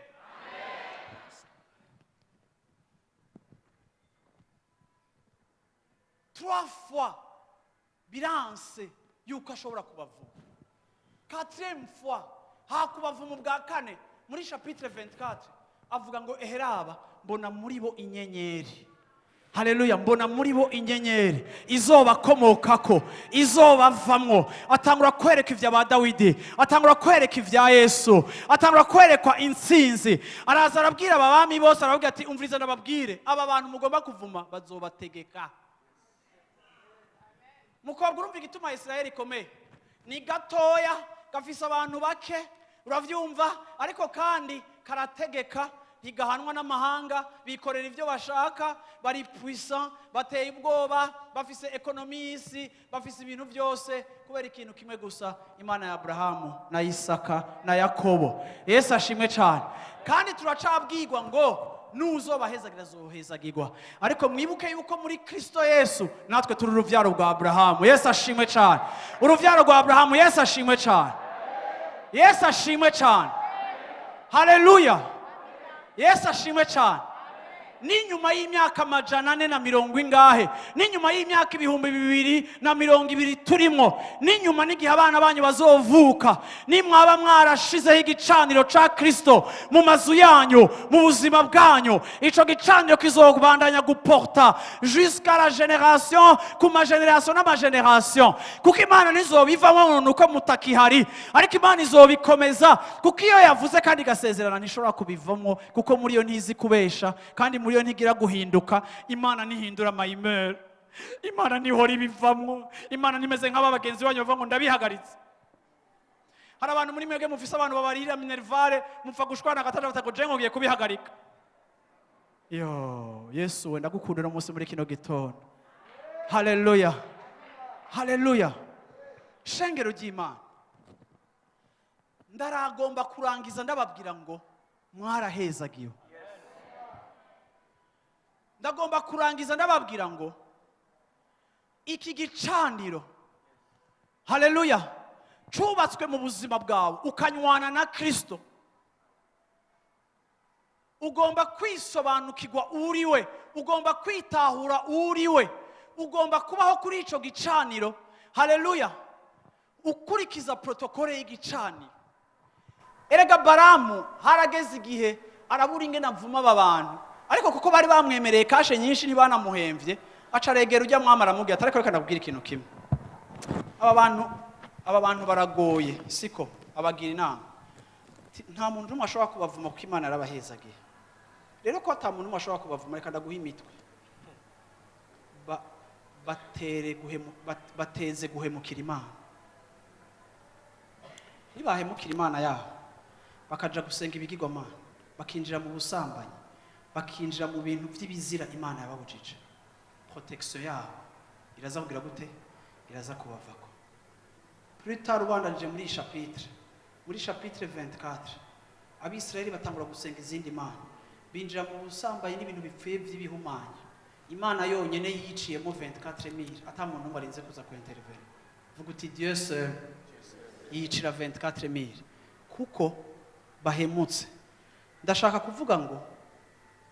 Trois fois. Biranse yuko ashobora kubavuma. Quatrième fois, hakubavuma ubwa kane, muri chapitre 24 avuga ngo: "Eheraba, mbona muri bo inyenyeri." Haleluya! "Mbona muri bo inyenyeri izobakomokako, izobavamwo." Atangura kwereka ibya ba Dawidi, atangura kwereka ibya Yesu, atangura kwerekwa intsinzi. Araza arabwira aba bami bose, arababwira ati: "Umviriza ndababwire, aba bantu mugomba kuvuma bazobategeka." Mukobwa, urumva igituma Israel ikomeye? Ni gatoya, gafise abantu bake, uravyumva, ariko kandi karategeka, ntigahanwa n'amahanga, bikorera ibyo bashaka, bari puissant, bateye ubwoba, bafise économie y'isi, bafise ibintu byose, kubera ikintu kimwe gusa: Imana ya Aburahamu na Isaka na Yakobo. Yesu ashimwe cyane. Kandi turacabwirwa ngo nuzobahezagira azohezagirwa. Ariko mwibuke yuko muri Kristo Yesu natwe turi urubyaro rwa Aburahamu. Yesu ashimwe cyane. Urubyaro rwa Aburahamu. Yesu ashimwe cyane. Yesu ashimwe cyane. Haleluya! Yesu ashimwe cyane. N'inyuma y'imyaka 400 ingahe, n'inyuma y'imyaka 2020 turimo, n'inyuma n'igihe abana banyu bazovuka, nimwaba mwarashizeho igicaniro ca Kristo mu mazu yanyu, mu buzima bwanyu, ico gicaniro kizobandanya guporta jusqu'à la génération, ku ma génération n'ama génération, kuko Imana ntizobivamo nuko mutakihari, ariko Imana izobikomeza, kuko iyo yavuze kandi igasezerana ntishobora kubivamo, kuko muri yo ntizi kubesha, kandi muri yo ntigira guhinduka. Imana ntihindura ama humeur, Imana ntihora ibivamwo, Imana ntimeze nk'aba bagenzi banyu bavuga ngo ndabihagaritse. Hari abantu muri mwebwe mufise abantu babarira minerval, mupfa gushwana gatatu batako je ngiye kubihagarika. Yo Yesu we, ndagukunda uno munsi muri kino gitondo. Haleluya, haleluya! Shengero ry'Imana, ndaragomba kurangiza ndababwira ngo mwarahezagiwe. Ndagomba kurangiza ndababwira ngo iki gicaniro, haleluya, cubatswe mu buzima bwawe, ukanywana na Kristo, ugomba kwisobanukirwa uriwe, ugomba kwitahura uriwe, ugomba kubaho kuri ico gicaniro, haleluya, ukurikiza protocole y'igicaniro. Erega Baramu harageze igihe arabura ingene avuma aba bantu, ariko kuko bari bamwemereye cash nyinshi, ntibanamuhemvye, aca aregera ujya mwami, aramubwira ati: "Ariko reka ndakubwira ikintu kimwe, aba bantu baragoye." Siko abagira inama. Ati: "Nta muntu n'umwe ashobora kubavuma, kuko Imana yarabahezagiye. Rero ko ata muntu n'umwe ashobora kubavuma, reka ndaguha imitwe. Bateze guhemukira Imana. Nibahemukira Imana yabo, bakaja gusenga ibigirwamana, bakinjira mu busambanyi, bakinjira mu bintu by'ibizira Imana yababujije, protection yabo iraza kugira gute? Iraza kubavako." Plus tard, ubandanije muri iyi chapitre, muri chapitre 24, Abisirayeli batangura gusenga izindi mana, binjira mu busambanyi n'ibintu bipfuye by'ibihumanya. Imana yonyine yiciyemo 24 mille, ata muntu n'umwe arinze kuza ku intervenir. Vuga uti: "Dieu seul." Yicira 24 mille kuko bahemutse. Ndashaka kuvuga ngo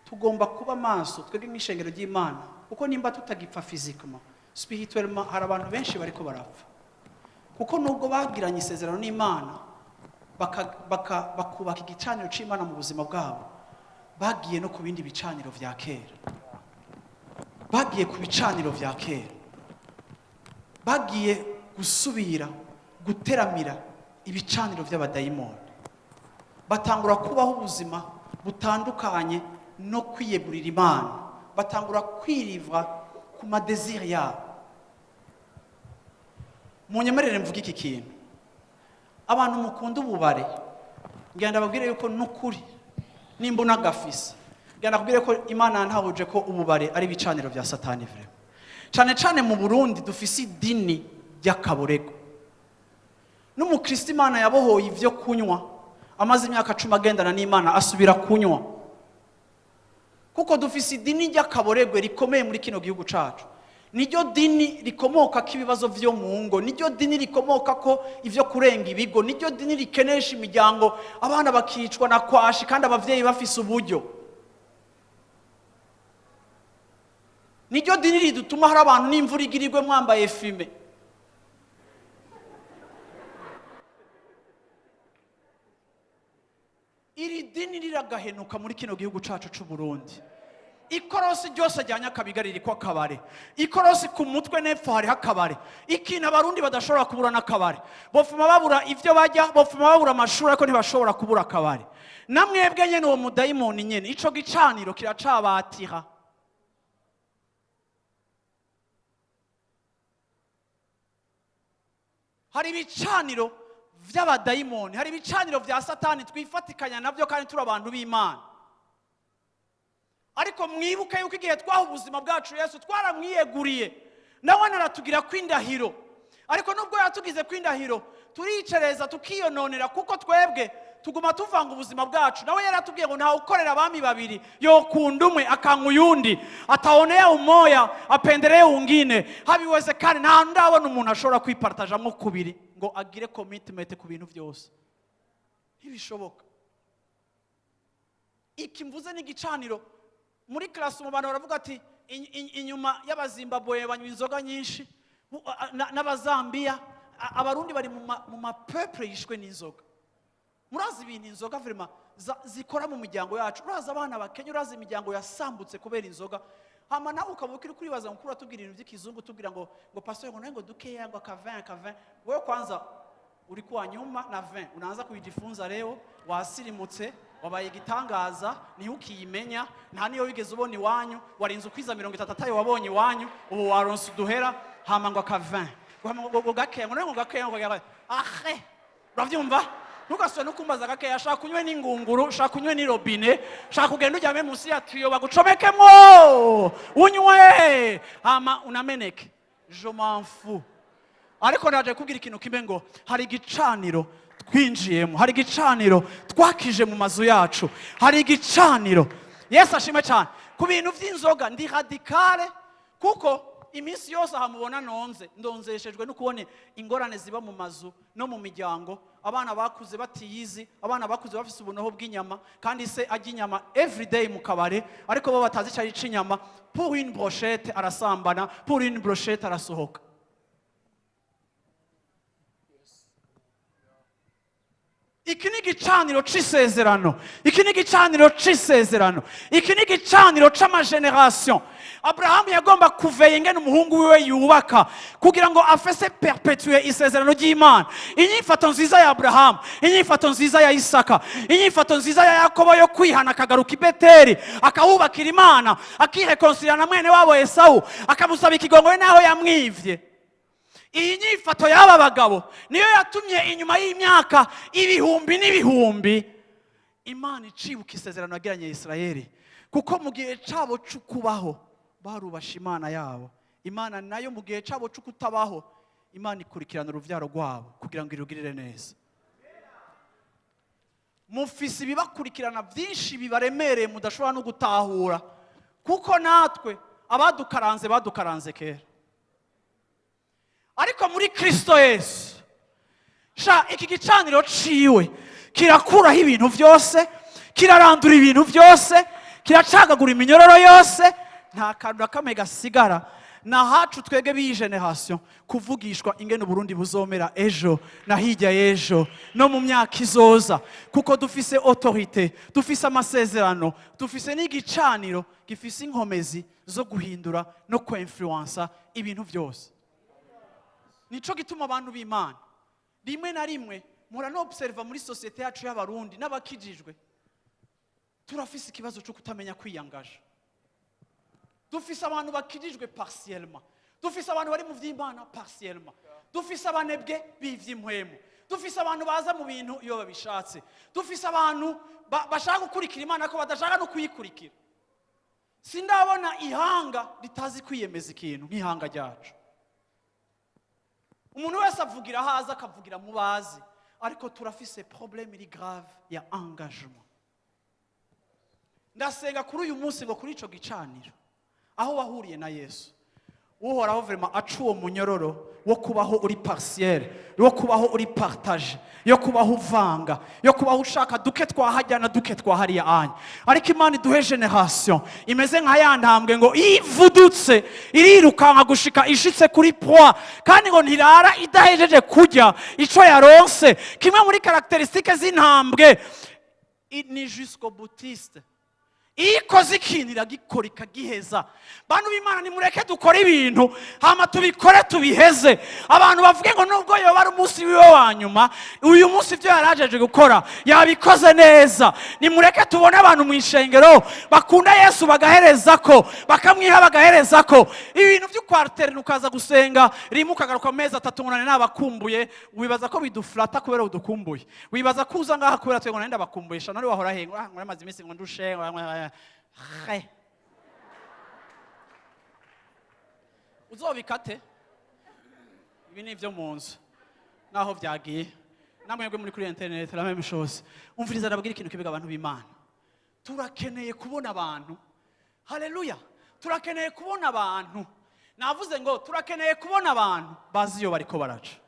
tugomba kuba maso twebwe nk'ishengero ry'Imana, kuko nimba tutagipfa physiquement, spirituellement hari abantu benshi bariko barapfa, kuko nubwo bagiranye isezerano n'Imana, bakubaka igicaniro c'Imana mu buzima bwabo, bagiye no ku bindi bicaniro vya kera, bagiye ku bicaniro vya kera, bagiye gusubira guteramira ibicaniro by'abadayimoni, batangura kubaho ubuzima butandukanye no kwiyegurira Imana, batangura kwiriva ku ma désirs yabo. Munyemerere mvuge iki kintu: abantu mukunda ububare, ngira ndababwire yuko n'ukuri nimba unagafise, ngira ndababwire ko Imana yantahuje ko ububare ari ibicaniro bya Satani, vraiment. Cyane cyane mu Burundi dufise idini ry'akaborego. N'umukristo Imana yabohoye ibyo kunywa, amaze imyaka 10 agendana n'Imana, asubira kunywa, kuko dufise idini ry'akaboregwe rikomeye muri kino gihugu cacu. Niryo dini rikomoka ko ibibazo vyo mu ngo, niryo dini rikomoka ko ivyo kurenga ibigo, niryo dini rikenesha imiryango, abana bakicwa na kwashi kandi abavyeyi bafise uburyo. Niryo dini ridutuma hari abantu n'imvura igirirwe mwambaye fumé. Iri dini riragahenuka muri kino gihugu cacu c'u Burundi. Ikorosi ryose rya Nyakabiga ririko akabare, ikorosi ku mutwe n'epfo hariho akabare. Ikintu Abarundi badashobora kubura n'akabare. Bofuma babura ivyo barya, bofuma babura amashuri, ariko ntibashobora kubura akabare. Namwebwe nyene, uwo mudayimoni nyene, ico gicaniro kiracabatira. Hari ibicaniro vy'abadayimoni, hari ibicaniro vya Satani twifatikanya navyo kandi turi abantu b'Imana. Ariko mwibuke yuko igihe twaha ubuzima bwacu Yesu, twaramwiyeguriye, nawe aratugira kw'indahiro. Ariko nubwo yatugize kw'indahiro, turicereza, tukiyononera, kuko twebwe tuguma tuvanga ubuzima bwacu. Nawe yaratubwiye ngo ntawe ukorera abami babiri, yokunda umwe akanka uyundi, ataonea umoya apendelee ungine, habiwezekani. Nta ndabona umuntu ashobora kwipartajamwo kubiri ngo agire commitment ku bintu byose, ntibishoboka. Iki mvuze ni igicaniro. Muri classe mu bantu baravuga ati inyuma y'Abazimbabwe banywa inzoga nyinshi n'Abazambiya. Abarundi bari mu mapeuple yishwe n'inzoga. Murazi ibintu inzoga vraiment zikora mu miryango yacu. Urazi abana bakenya, urazi imiryango yasambutse kubera inzoga. Hama nawe ukaba ukiri kuribaza ngo uratubwira ibintu by'ikizungu, tubwira ngo pasteur, ngo nawe ngo dukeya, ngo akavin, akavin. Wewe kwanza ulikuwa nyuma na 20, unaanza kujifunza leo, wasirimutse, wabaye igitangaza, ntihukiyimenya, nta niyo wigeze ubona iwanyu. Warinze ukwiza 30 atayo wabonye iwanyu, ubu waronse uduhera. Hama ngo akavin, ngo gakeya, ngo nawe ngo gakeya, ngo gakeya, ahe uravyumva? Ntugasubire no kumbaza gakeya. Shaka unywe n'ingunguru, shaka unywe n'irobine, shaka ugende uryame munsi ya tuyau bagucomekemwo unywe, hama unameneke, je m'en fous. Ariko naje kubwira ikintu kimwe, ngo hari igicaniro twinjiyemo, hari igicaniro twakije mu mazu yacu, hari igicaniro. Yesu ashimwe cyane. Ku bintu by'inzoga ndi radicale, kuko iminsi yose aha mubona nonze, ndonzeshejwe no kubona ingorane ziba mu mazu no mu miryango. Abana bakuze batiyizi, abana bakuze bafise ubunoho bw'inyama, kandi se arya inyama everyday mu kabare, ariko bo batazi icyo ari inyama. Pour une brochette arasambana, pour une brochette arasohoka. Iki ni igicaniro c'isezerano, iki ni igicaniro c'isezerano, iki ni igicaniro c'amagénération. Aburahamu yagomba kuveya ingene umuhungu wiwe yubaka kugira ngo afese perpétuer isezerano ry'Imana. Inyifato nziza ya Aburahamu, inyifato nziza ya Isaka, inyifato nziza ya Yakobo yo kwihana akagaruka i Beteli, akawubakira Imana, akireconcilia na mwene wabo Esawu, akamusaba ikigongwe n'aho yamwivye. Iyi nyifato y'aba bagabo niyo yatumye inyuma y'imyaka ibihumbi n'ibihumbi Imana icibuka isezerano yagiranye Isirayeli, kuko mu gihe cyabo cy'ukubaho barubasha Imana yabo. Imana nayo mu gihe cyabo cyo kutabaho, Imana ikurikirana urubyaro rwabo kugira ngo irugirire neza. Mufise ibibakurikirana byinshi bibaremereye mudashobora no gutahura, kuko natwe abadukaranze badukaranze kera. Ariko muri Kristo Yesu, sha, iki gicaniro ciwe kirakuraho ibintu byose, kirarandura ibintu byose, kiracagagura iminyororo yose, nta kantu na kamwe gasigara. Ni ahacu twebwe b'iyi génération kuvugishwa ingene Uburundi buzomera ejo na hirya y'ejo no mu myaka izoza, kuko dufise autorité, dufise amasezerano, dufise n'igicaniro gifise inkomezi zo guhindura no kwinfluença ibintu byose. Nico gituma abantu b'Imana, rimwe na rimwe mpora nobserva muri société yacu y'Abarundi n'abakijijwe, turafise ikibazo cyo kutamenya kwiyangaja. Dufise abantu bakijijwe partiellement, dufise abantu bari mu vy'Imana partiellement, dufise abanebwe b'ivy'impwemu, dufise abantu baza mu bintu iyo babishatse, dufise abantu bashaka gukurikira Imana ko badashaka no kuyikurikira. Sindabona ihanga ritazi kwiyemeza ikintu nk'ihanga ryacu. Umuntu wese avugira aho azi, akavugira mu bazi, ariko turafise problème iri grave ya engagement. Ndasenga kuri uyu munsi ngo kuri ico gicaniro aho wahuriye na Yesu, Uhoraho vraiment aca uwo munyororo wo kubaho uri partiel, wo kubaho uri partagé, yo kubaho uvanga, yo kubaho ushaka duke twahajya na duke twahariya anya. Ariko Imana iduhe génération imeze nka ya ntambwe, ngo ivudutse irirukanka gushika ishitse kuri proie, kandi ngo ntirara idahejeje kurya ico yaronse. Kimwe muri caractéristiques z'intambwe. Ni jusqu'au-boutiste. Iyo ikoze ikintu, iragikora ikagiheza. Bantu b'Imana, nimureke dukore ibintu, hama tubikore tubiheze. Abantu bavuge ngo nubwo yoba ari umunsi wiwe wa nyuma, uyu munsi ibyo yari ajeje gukora yabikoze neza. Nimureke tubone abantu mu ishengero bakunda Yesu, bagahereza ko bakamwiha, bagahereza ko ibintu by'ukwariterina, ukaza gusenga rimwe, ukagaruka mu mezi 3 ngo nane nabakumbuye. Wibaza ko biduflata kubera udukumbuye? Wibaza ko uza ngaha kubera twe ngo nane ndabakumbuye? Shana wahora he? Ngo ah, ngo namaze iminsi ngo ndushe ngo he. Uzobikate, ibi ni ibyo mu nzu naho byagiye. Namwebwe muri kuri internet, la même chose. Umviriza, ndabwira ikintu kibiga. Abantu b'Imana, turakeneye kubona abantu, haleluya, turakeneye kubona abantu, navuze ngo turakeneye kubona abantu bazi iyo bariko baraca.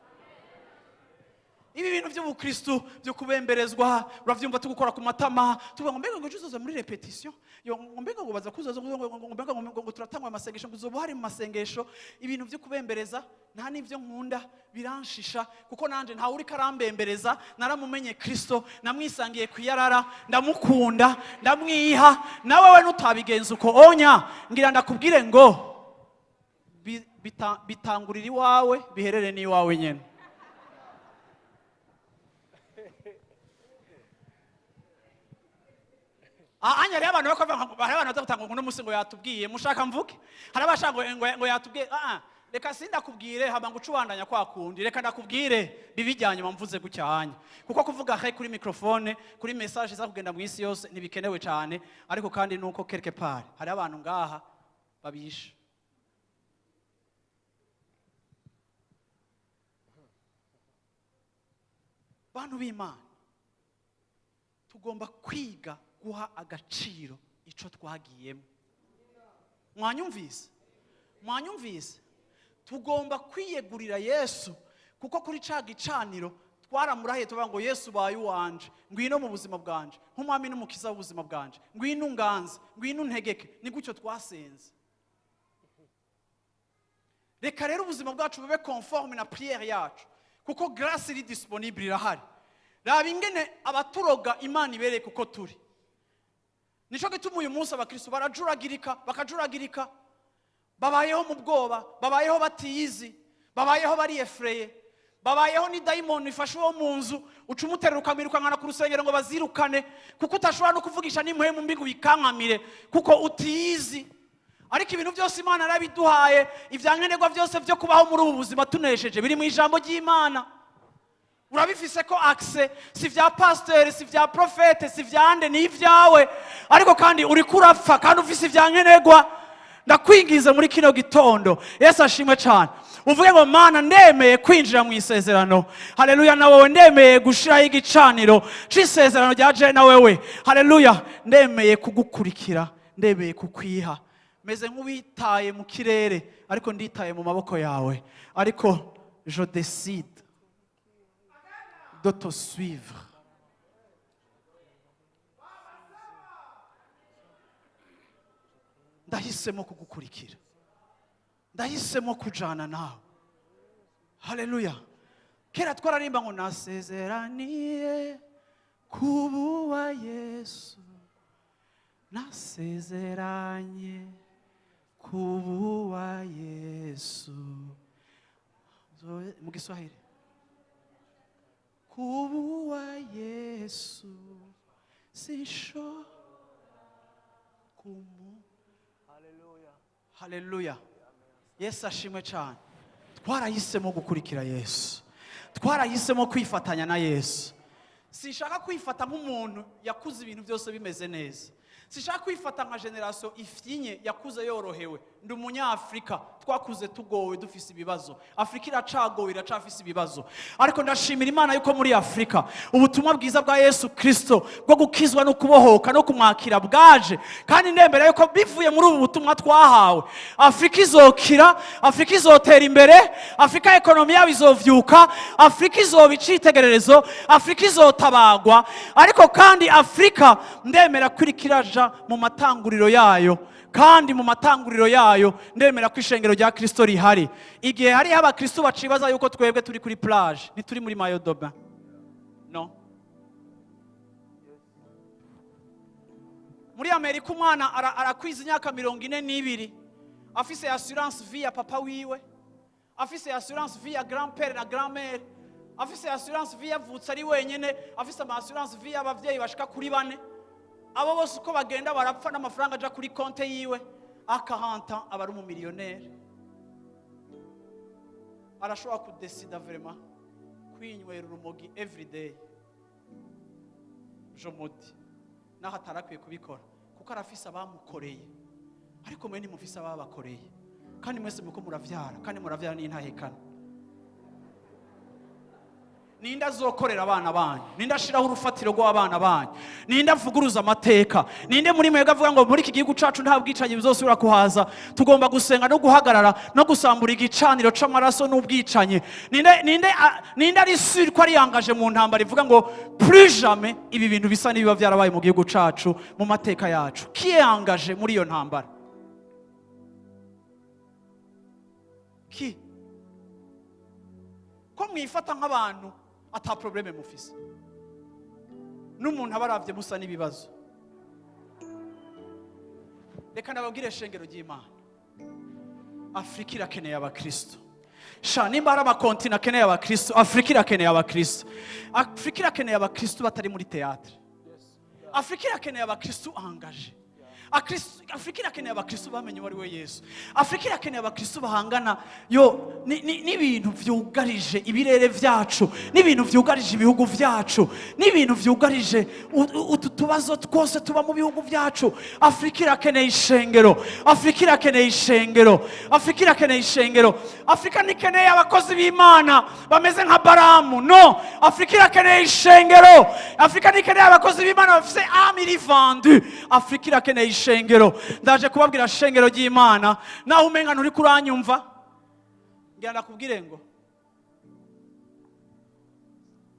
Ibi bintu by'ubukristu byo kubemberezwa, urabyumva, tugukora ku matama, tuvuga ngo mbega ngo ejo uzoza muri répétition yo, ngo mbega ngo baza kuzoza, ngo mbega ngo turatangwa amasengesho, ngo uzoba uhari mu masengesho. Ibintu byo kubembereza nta n'ibyo nkunda, biranshisha, kuko nanje ntawe uriko arambembereza. Naramumenye Kristo, namwisangiye ku iyarara, ndamukunda, ndamwiha. Nawe we nutabigenza uko onya, ngira ndakubwire ngo bitangurira iwawe, biherere n'iwawe nyene. Anya rero abantu bako, hari abantu baza gutanga ngo uno munsi ngo yatubwiye, mushaka mvuge, hari abashaka ngo yatubwiye. Ah ah, reka sindakubwire hama ngo ucubandanya kwa kundi. Reka ndakubwire bibijyanye mvuze gutya hanya, kuko kuvuga he kuri microphone, kuri message iza kugenda mu isi yose, ntibikenewe cyane. Ariko kandi nuko quelque part hari abantu ngaha babisha. Bantu b'Imana, tugomba kwiga guha agaciro ico twagiyemo. Mwanyumvise? Mwanyumvise? Tugomba kwiyegurira Yesu, kuko kuri ca gicaniro twaramurahiye, tuvuga ngo: "Yesu, ubaye uwanje, ngwino mu buzima bwanje nk'umwami n'umukiza w'ubuzima bwanje, ngwino unganze, ngwino untegeke." Ni gutyo twasenze. Reka rero ubuzima bwacu bube conforme na prière yacu, kuko grâce iri disponible, irahari. Raba ingene abaturoga Imana ibereye kuko turi. Nico gituma uyu munsi abakristo barajuragirika, bakajuragirika, babayeho mu bwoba, babayeho batiyizi, babayeho bari effrayés, babayeho ni dayimoni ifashe uwo mu nzu, uca umuterera, ukamwirukankana ku rusengero ngo bazirukane, kuko utashobora no kuvugisha n'impwemu mbi ngo uyikankamire, kuko utiyizi. Ariko ibintu byose Imana yarabiduhaye. Ibyankenerwa byose byo kubaho muri ubu buzima tunesheje biri mu ijambo ry'Imana. Urabifise ko accès, si vya pasiteri, si vya prophète, si vya nde, ni ibyawe. Ariko kandi uriko urapfa kandi ufise ibyankenerwa. Ndakwingiza muri kino gitondo, Yesu ashimwe cyane, uvuge ngo: "Mana, ndemeye kwinjira mu isezerano, haleluya, na wowe. Ndemeye gushiraho igicaniro c'isezerano rya je na wewe, haleluya. Ndemeye kugukurikira, ndemeye kukwiha. Meze nk'uwitaye mu kirere, ariko nditaye mu maboko yawe. Ariko je décide de te suivre." Ndahisemo kugukurikira, ndahisemo kujana nawe, haleluya. Kera twararimba ngo: "Nasezeraniye kubuwa Yesu, nasezeranye kubuwa Yesu." Mu Giswahili, kubuwa Yesu sisho kumu. Haleluya, Yesu ashimwe cyane. Twarahisemo gukurikira Yesu, twarahisemo kwifatanya na Yesu. Sinshaka kwifata nk'umuntu yakuze ibintu byose bimeze neza. Sinshaka kwifata nka génération ifyinye yakuze yorohewe. Ndi Umunyafurika, twakuze tugowe, dufise ibibazo. Afurika iracagowe, iracafise ibibazo. Ariko ndashimira Imana yuko muri Afurika ubutumwa bwiza bwa Yesu Kirisito bwo gukizwa no kubohoka no kumwakira bwaje, kandi ndembera yuko bivuye muri ubu butumwa twahawe, Afurika izokira, Afurika izotera imbere, Afurika économie yabo izovyuka, Afurika izoba icitegererezo, Afurika izotabagwa. Ariko kandi Afurika ndemera ko iriko iraja mu matanguriro yayo, kandi mu matanguriro yayo ndemera ko ishengero rya Kristo rihari. Igihe hariho abakristo bacibaza yuko twebwe turi kuri plage, ntituri muri maillot de bain, no. Muri Amerika umwana arakwiza imyaka 42 afise assurance vie ya papa wiwe, afise assurance vie ya grand père na grand mère, afise assurance vie yavutse ari wenyene, afise ama assurance vie y'abavyeyi bashika kuri bane. Abo bose uko bagenda barapfa n'amafaranga aja kuri konte yiwe. À 40 ans aba ari umumiliyoneri, arashobora kudesida vraiment kwinywera urumogi everyday. Je mudi naho atarakwiye kubikora kuko arafise abamukoreye, ariko mwe ntimufise ababakoreye, kandi mwese muko muravyara, kandi muravyara n'intahekana. Ninde azokorera abana banyu? Ninde ashiraho urufatiro rw'abana banyu? Ninde avuguruza amateka? Ninde muri mwebwe avuga ngo muri iki gihugu cacu nta bwicanyi buzosubira kuhaza, tugomba gusenga no guhagarara no gusambura igicaniro c'amaraso n'ubwicanyi? Ninde ari sûr ko ari yangaje mu ntambara ivuga ngo plus jamais ibi bintu bisa n'ibiba byarabaye mu gihugu cacu, mu mateka yacu? Qui est engagé muri iyo ntambara? Qui? Ko mwifata nk'abantu ata problème mufise, n'umuntu aba aravye musa n'ibibazo. Reka nababwire, shengero ry'Imana, Afurika irakeneye abakristo. Sha, nimba hari amakontina akeneye abakristo, Afurika irakeneye abakristo. Afurika irakeneye abakristo batari muri théâtre. Afurika irakeneye abakristo engagés. Afurika irakeneye abakristo bamenye uwo ari we Yesu. Afurika irakeneye abakristo bahangana yo n'ibintu vyugarije ibirere vyacu, n'ibintu vyugarije ibihugu vyacu, n'ibintu vyugarije utu tubazo twose tuba mu bihugu vyacu. Afurika irakeneye ishengero. Afurika irakeneye ishengero. Afurika irakeneye ishengero. Afurika ntikeneye abakozi b'Imana bameze nka Baramu, no. Afurika irakeneye ishengero. Afurika ntikeneye abakozi b'Imana bafise âme iri vendue. Afurika irakeneye ishengero. Ndaje kubabwira, shengero ry'Imana, naho umenga nturi kuranyumva, ngira ndakubwire ngo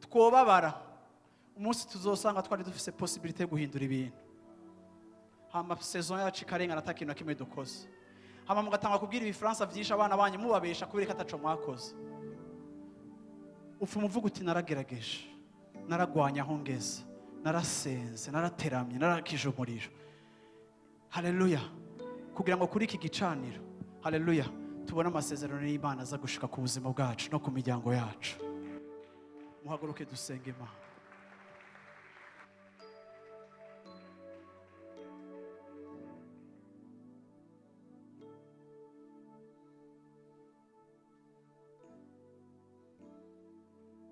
twobabara umunsi tuzosanga twari dufise possibilité yo guhindura ibintu, hama saison yacu ikarengana ata kintu na kimwe dukoze, hama mugatanga kubwira ibifaransa byinshi abana banyu mubabesha kubera ko ataco mwakoze. Upfa umuvuga uti: "Naragerageje, naragwanya aho ngeze, narasenze, narateramye, narakije umuriro." Haleluya! Kugira ngo kuri iki gicaniro, haleluya, tubone amasezerano y'Imana aza gushika ku buzima bwacu no ku miryango yacu. Muhaguruke dusenge Imana.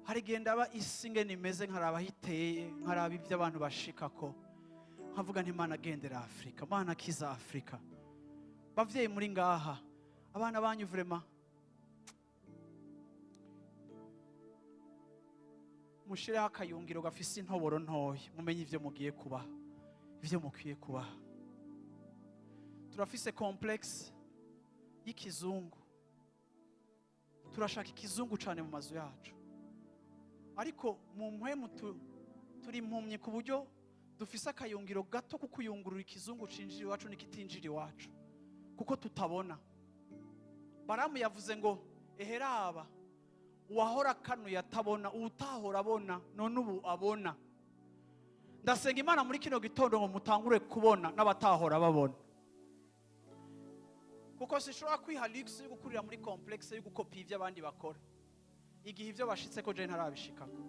Hari igihe ndaba isi ngene imeze, nkaraba aho iteye, nkaraba ibyo abantu bashikako, nkavuga nti: "Imana agendera Afurika, Mana akiza Afurika." Bavyeyi muri ngaha, abana banyu vraiment mushireho akayungiro gafise intoboro ntoya, mumenye ivyo mugiye kubaha, ivyo mukwiye kubaha. Turafise complexe y'ikizungu, turashaka ikizungu cane mu mazu yacu, ariko mu mpwemu turi impumyi ku buryo dufise akayungiro gato ko kuyungurura ikizungu cinjira iwacu n'ikitinjira iwacu, kuko tutabona. Baramu yavuze ngo: "Eheraba uwahora akanuye atabona, uwutahora abona none ubu abona." Ndasenga Imana muri kino gitondo ngo mutangure kubona n'abatahora babona, kuko sinshobora kwiha luxe yo gukurira muri complexe yo gukopiya ibyo abandi bakora, igihe ibyo bashitse ko je ntarabishikako,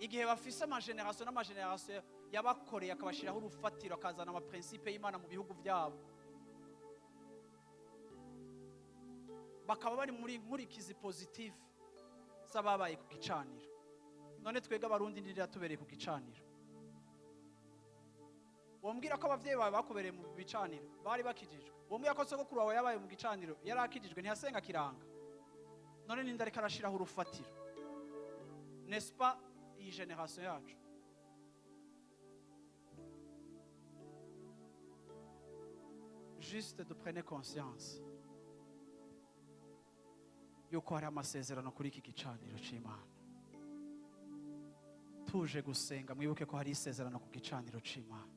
igihe bafise amageneration n'amageneration yabakoreye, akabashiraho urufatiro, akazana amaprincipe y'Imana mu bihugu byabo, bakaba bari muri nkurikizi positive z'ababaye ku gicaniro. None twebwe Abarundi ndirira tubereye ku gicaniro? Wombwira ko abavyeyi bawe bakubereye mu bicaniro bari bakijijwe? Wombwira ko sogokuru wawe yabaye mu gicaniro yari akijijwe, ntiyasenga kiranga? None ninde ariko arashiraho urufatiro? N'est-ce pas iyi génération yacu? Juste de prendre conscience yuko hari amasezerano kuri iki gicaniro c'Imana. Tuje gusenga, mwibuke ko hari isezerano ku gicaniro c'Imana.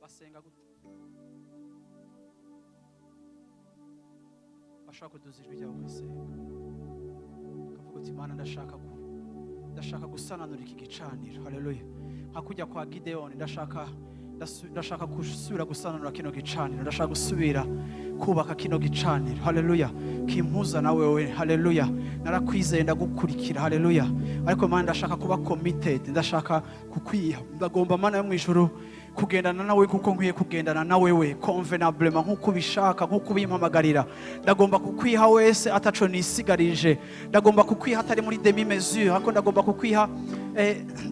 Basenga gute? Bashobora kuduza ijwi ryabo bagasenga. Mana, ndashaka gusananura iki gicaniro. Haleluya! Nka kujya kwa Gideyoni, ndashaka gusubira gusananura kino gicaniro, ndashaka gusubira kubaka kino gicaniro, haleluya, kimpuza na wewe. Haleluya! Narakwizeye, ndagukurikira, haleluya, ariko Mana, ndashaka kuba committed, ndashaka kukwiha, ndagomba, Mana yo mu ijuru, kugendana nawe kuko nkwiye kugendana na wewe convenablement, nk'uko ubishaka, nk'uko ubimpamagarira. Ndagomba kukwiha wese ataco nisigarije. Ndagomba kukwiha atari muri demi mesure, ariko ndagomba kukwiha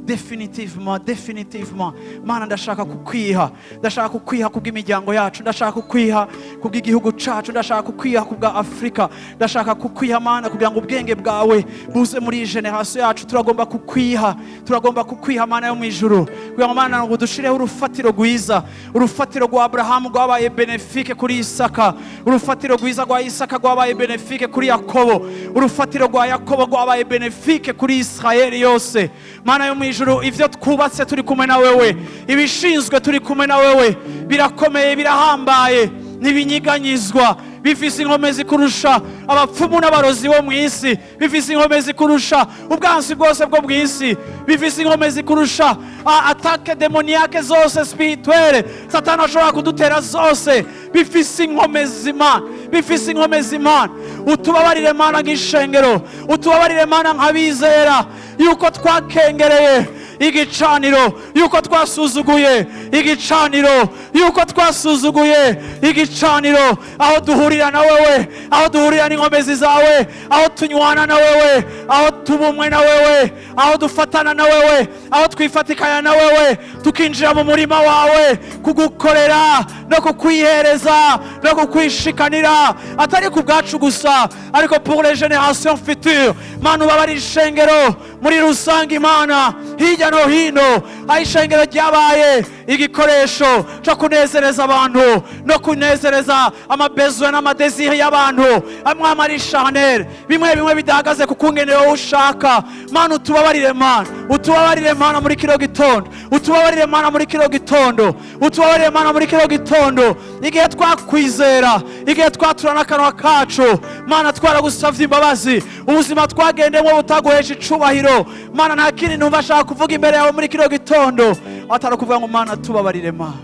définitivement, définitivement. Mana, ndashaka kukwiha, ndashaka kukwiha kubw'imiryango yacu, ndashaka kukwiha kubw'igihugu cacu, ndashaka kukwiha kubwa Afurika, ndashaka kukwiha, Mana, kugira ngo ubwenge bwawe buze muri iyi génération yacu. Turagomba kukwiha, turagomba kukwiha, Mana yo mu ijuru, kugira ngo, Mana, ngo dushireho urufatiro rwiza. Urufatiro rwa Aburahamu rwabaye bénéfique kuri Isaka, urufatiro rwiza rwa Isaka rwabaye bénéfique kuri Yakobo, urufatiro rwa Yakobo rwabaye bénéfique kuri Israeli yose. Mana yo mu ijuru, ivyo twubatse turi kumwe na wewe, ibishinzwe turi kumwe na wewe, birakomeye, birahambaye, ntibinyiganyizwa, bifise inkomezi kurusha abapfumu n'abarozi bo mu isi, bifise inkomezi kurusha ubwansi bwose bwo mu isi, bifise inkomezi kurusha attaques démoniaques zose, spirituelles, Satani ashobora kudutera zose. Bifise inkomezi, Mana, bifise inkomezi. Mana, utubabarire, Mana, nk'ishengero, utubabarire, Mana, nk'abizera, yuko twakengereye igicaniro, yuko twasuzuguye igicaniro, yuko twasuzuguye igicaniro, aho duhurira na wewe, aho duhurira n'inkomezi zawe, aho tunywana na wewe, aho tuba umwe na wewe, aho dufatana na wewe, aho twifatikanya na wewe, tukinjira mu murima wawe kugukorera no kukwihereza no kukwishikanira, atari ku bwacu gusa, ariko pour les générations futures. Mana, ubabare ishengero muri rusange. Imana, hirya no hino aho ishengero ryabaye igikoresho cyo kunezereza abantu no kunezereza ama besoins n'ama désirs y'abantu amwe amwe ari charnel, bimwe bimwe bidahagaze ku kungene wowe ushaka. Mana, utubabarire. Mana, utubabarire. Mana, muri kino gitondo utubabarire. Mana, muri kino gitondo utubabarire. Mana, muri kino gitondo, igihe twakwizera, igihe twatura n'akanwa kacu, Mana, twaragusavye imbabazi ubuzima twagendemo butaguhesha icubahiro. Mana, nta kindi numva ashaka kuvuga imbere yawe muri kino gitondo atari ukuvuga ngo: Mana, tubabarire. Mana,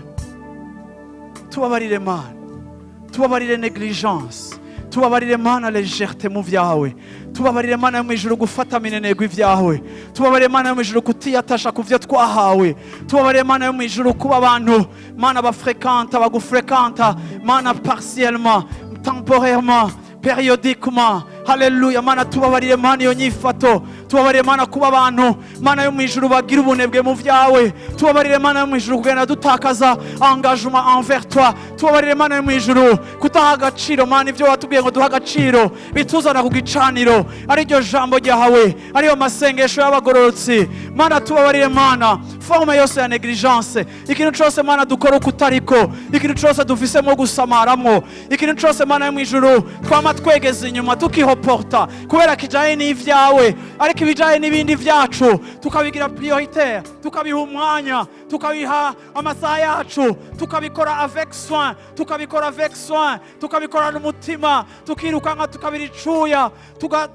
tubabarire. Mana, tubabarire négligence, tubabarire, Mana, légèreté mu vyawe, tubabarire, Mana yo mu ijuru, gufata minenegwa ibyawe, tubabarire, Mana yo mu ijuru, kutiyatasha ku vyo twahawe, tubabarire, Mana yo mu ijuru, kuba abantu, Mana, bafrekanta, bagufrekanta, Mana, partiellement, temporairement, périodiquement. Haleluya! Mana, tubabarire, Mana, iyo nyifato. Tubabarire, Mana, kuba abantu, Mana yo mu ijuru, bagira ubunebwe mu vyawe. Tubabarire, Mana yo mu ijuru, kugenda dutakaza engagement envers toi. Tubabarire, Mana yo mu ijuru, kutaha agaciro, Mana, ibyo watubwiye ngo duhe agaciro bituzana ku gicaniro, ariryo jambo ryawe, ariyo masengesho y'abagororotsi. Mana, tubabarire, Mana, forme yose ya négligence, ikintu cose, Mana, dukora uko utariko, ikintu cose dufisemo gusamaramwo, ikintu cose, Mana yo mu ijuru, twama twegeza inyuma, tukihoporta kubera kijanye n'ivyawe, ariko ibijanye n'ibindi vyacu tukabigira prioritaire, tukabiha umwanya, tukabiha amasaha yacu, tukabikora avec soin, tukabikora avec soin, tukabikorana umutima, tukirukanka, tukabira icuya,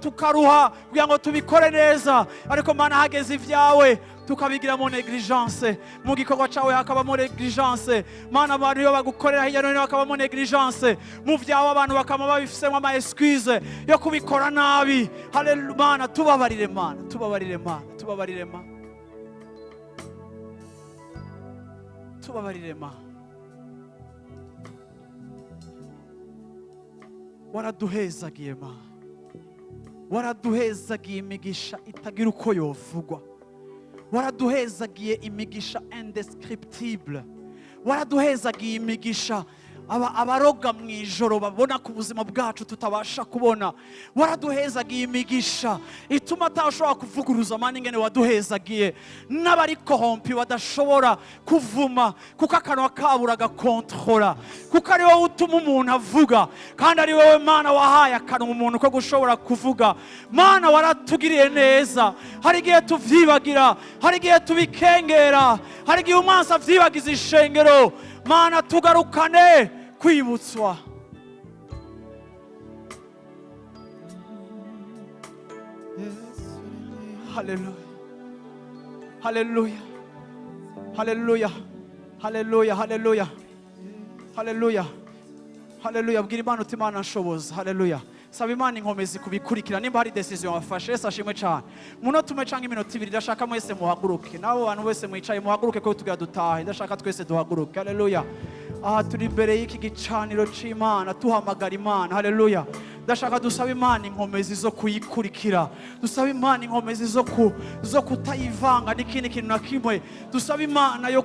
tukaruha kugira ngo tubikore neza. Ariko Mana, hageze ivyawe tukabigiramo négligence, mu gikorwa cawe hakabamo négligence. Mana, abantu iyo bagukorera hirya no hino hakabamo négligence, mu vyawe abantu bakaba babifisemo ama excuse yo kubikora nabi. Haleluya! Mana, tubabarire. Mana, tubabarire. Mana, tubabarire. Mana, tubabarire. Mana, waraduhezagiye. Mana, waraduhezagiye imigisha itagira uko yovugwa, waraduhezagiye imigisha indescriptible, waraduhezagiye imigisha abaroga mu ijoro babona ku buzima bwacu tutabasha kubona. Waraduhezagiye imigisha ituma atashobora kuvuguruza, Mana, ingene waduhezagiye, n'abari corrompus badashobora kuvuma, kuko akanwa kabo uragakontorora, kuko ari wowe utuma umuntu avuga, kandi ari wowe, Mana, wahaye akanwa umuntu ko gushobora kuvuga. Mana, waratugiriye neza. Hari igihe tuvyibagira, hari igihe tubikengera, hari igihe umwansi avyibagiza ishengero. Mana, tugarukane kwibutswa. Yesu. Haleluya, haleluya, haleluya, haleluya, haleluya, haleluya, haleluya. Bwira Imana uti: "Imana, nshoboza." Haleluya. Saba Imana inkomezi kubikurikira nimba hari décision wafashe. Yesu ashimwe cyane. Umunota umwe cyangwa iminota 2, ndashaka mwese muhaguruke. N'abo bantu bose mwicaye, muhaguruke ko tugira dutahe. Ndashaka twese duhaguruke. Haleluya. Aha turi imbere y'iki gicaniro c'Imana, tuhamagara Imana. Haleluya. Ndashaka dusaba Imana inkomezi zo kuyikurikira, dusaba Imana inkomezi zo kutayivanga n'ikindi kintu na kimwe, dusaba Imana yo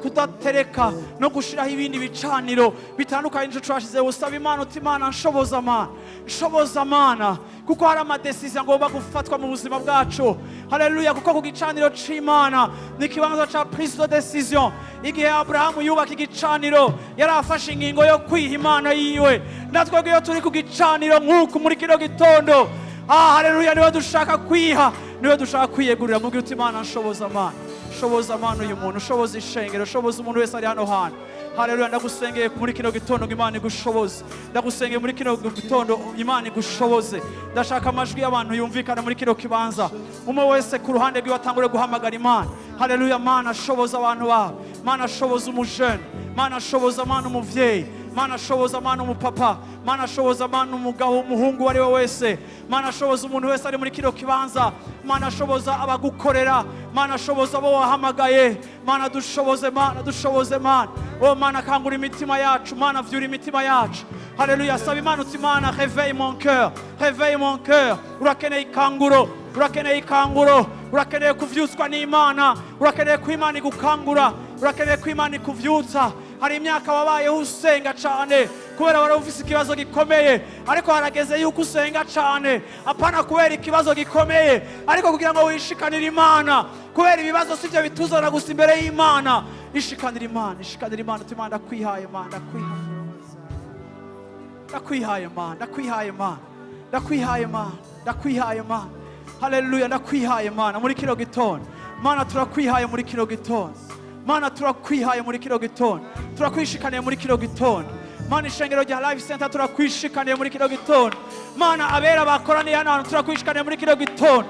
kudatereka no gushiraho ibindi bicaniro bitandukanye n'ico twashizeho. Usaba Imana uti: "Imana, nshoboza, Mana, nshoboza, Mana," kuko hari ama décisions agomba gufatwa mu buzima bwacu. Haleluya. Kuko ku gicaniro c'Imana ni ikibanza ca prise de décision. Igihe Aburahamu yubaka igicaniro, yari afashe ingingo yo kwiha Imana yiwe. Natwe iyo turi ku gicaniro nk'uku muri kino gitondo, haleluya, niwe dushaka kwiha, niwe dushaka kwiyegurira. Mubwira uti: "Imana, nshoboza, Mana, shoboza, Mana, uyu muntu, shoboza ishengero, shoboza umuntu wese ari hano hantu." Haleluya. Ndagusengeye muri kino gitondo ngo Imana igushoboze. Ndagusengeye muri kino gitondo, Imana igushoboze. Ndashaka amajwi y'abantu yumvikana muri kino kibanza. Umwe wese ku ruhande rwiwe atangure guhamagara Imana. Haleluya. Mana, shoboza abantu bawe. Mana, shoboza umujene. Mana, shoboza, Mana, umuvyeyi. Mana, shoboza, Mana, umupapa. Mana, shoboza, Mana, umugabo, umuhungu, uwo ari we wese. Mana, shoboza umuntu wese ari muri kino kibanza. Mana, shoboza abagukorera. Mana, shoboza abo wahamagaye. Mana, dushoboze. Mana, dushoboze. Mana, oh Mana, kangura imitima yacu. Mana, vyura imitima yacu. Haleluya. Saba Imana uti: "Mana, réveille mon cœur, réveille mon cœur." Urakeneye ikanguro, urakeneye ikanguro, urakeneye kuvyutswa n'Imana, urakeneye ko Imana igukangura, urakeneye ko Imana ikuvyutsa. Hari imyaka wabayeho usenga cyane kubera wari ufise ikibazo gikomeye, ariko harageze yuko usenga cyane, apana kubera ikibazo gikomeye, ariko kugira ngo wishikanire Imana. Kubera ibibazo sibyo bituzana gusa imbere y'Imana. Ishikanire Imana, ishikanire Imana uti: "Imana, ndakwihaye. Mana, ndakwihaye, ndakwihaye. Mana, ndakwihaye. Mana, ndakwihaye. Mana, ndakwihaye. Mana, haleluya, ndakwihaye. Mana, muri kino gitondo, Mana, turakwihaye muri kino gitondo. Mana, turakwihaye muri kino gitondo, turakwishikaniye muri kino gitondo. Mana, ishengero rya Life Center turakwishikaniye muri kino gitondo. Mana, abera bakoraniye hano hantu turakwishikaniye muri kino gitondo.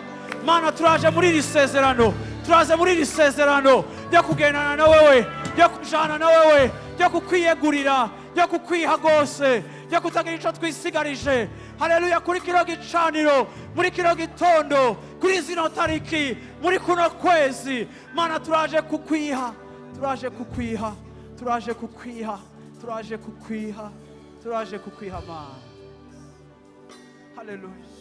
Mana, turaje muri iri sezerano, turaje muri iri sezerano ryo kugendana na wewe, ryo kujana na wewe, ryo kukwiyegurira, ryo kukwiha rwose, ryo kutagira ico twisigarije. Haleluya. Kuri kino gicaniro, muri kino gitondo, kuri zino tariki, muri kuno kwezi, Mana, turaje kukwiha, turaje kukwiha, turaje kukwiha, turaje kukwiha, turaje kukwiha, Mana. Haleluya.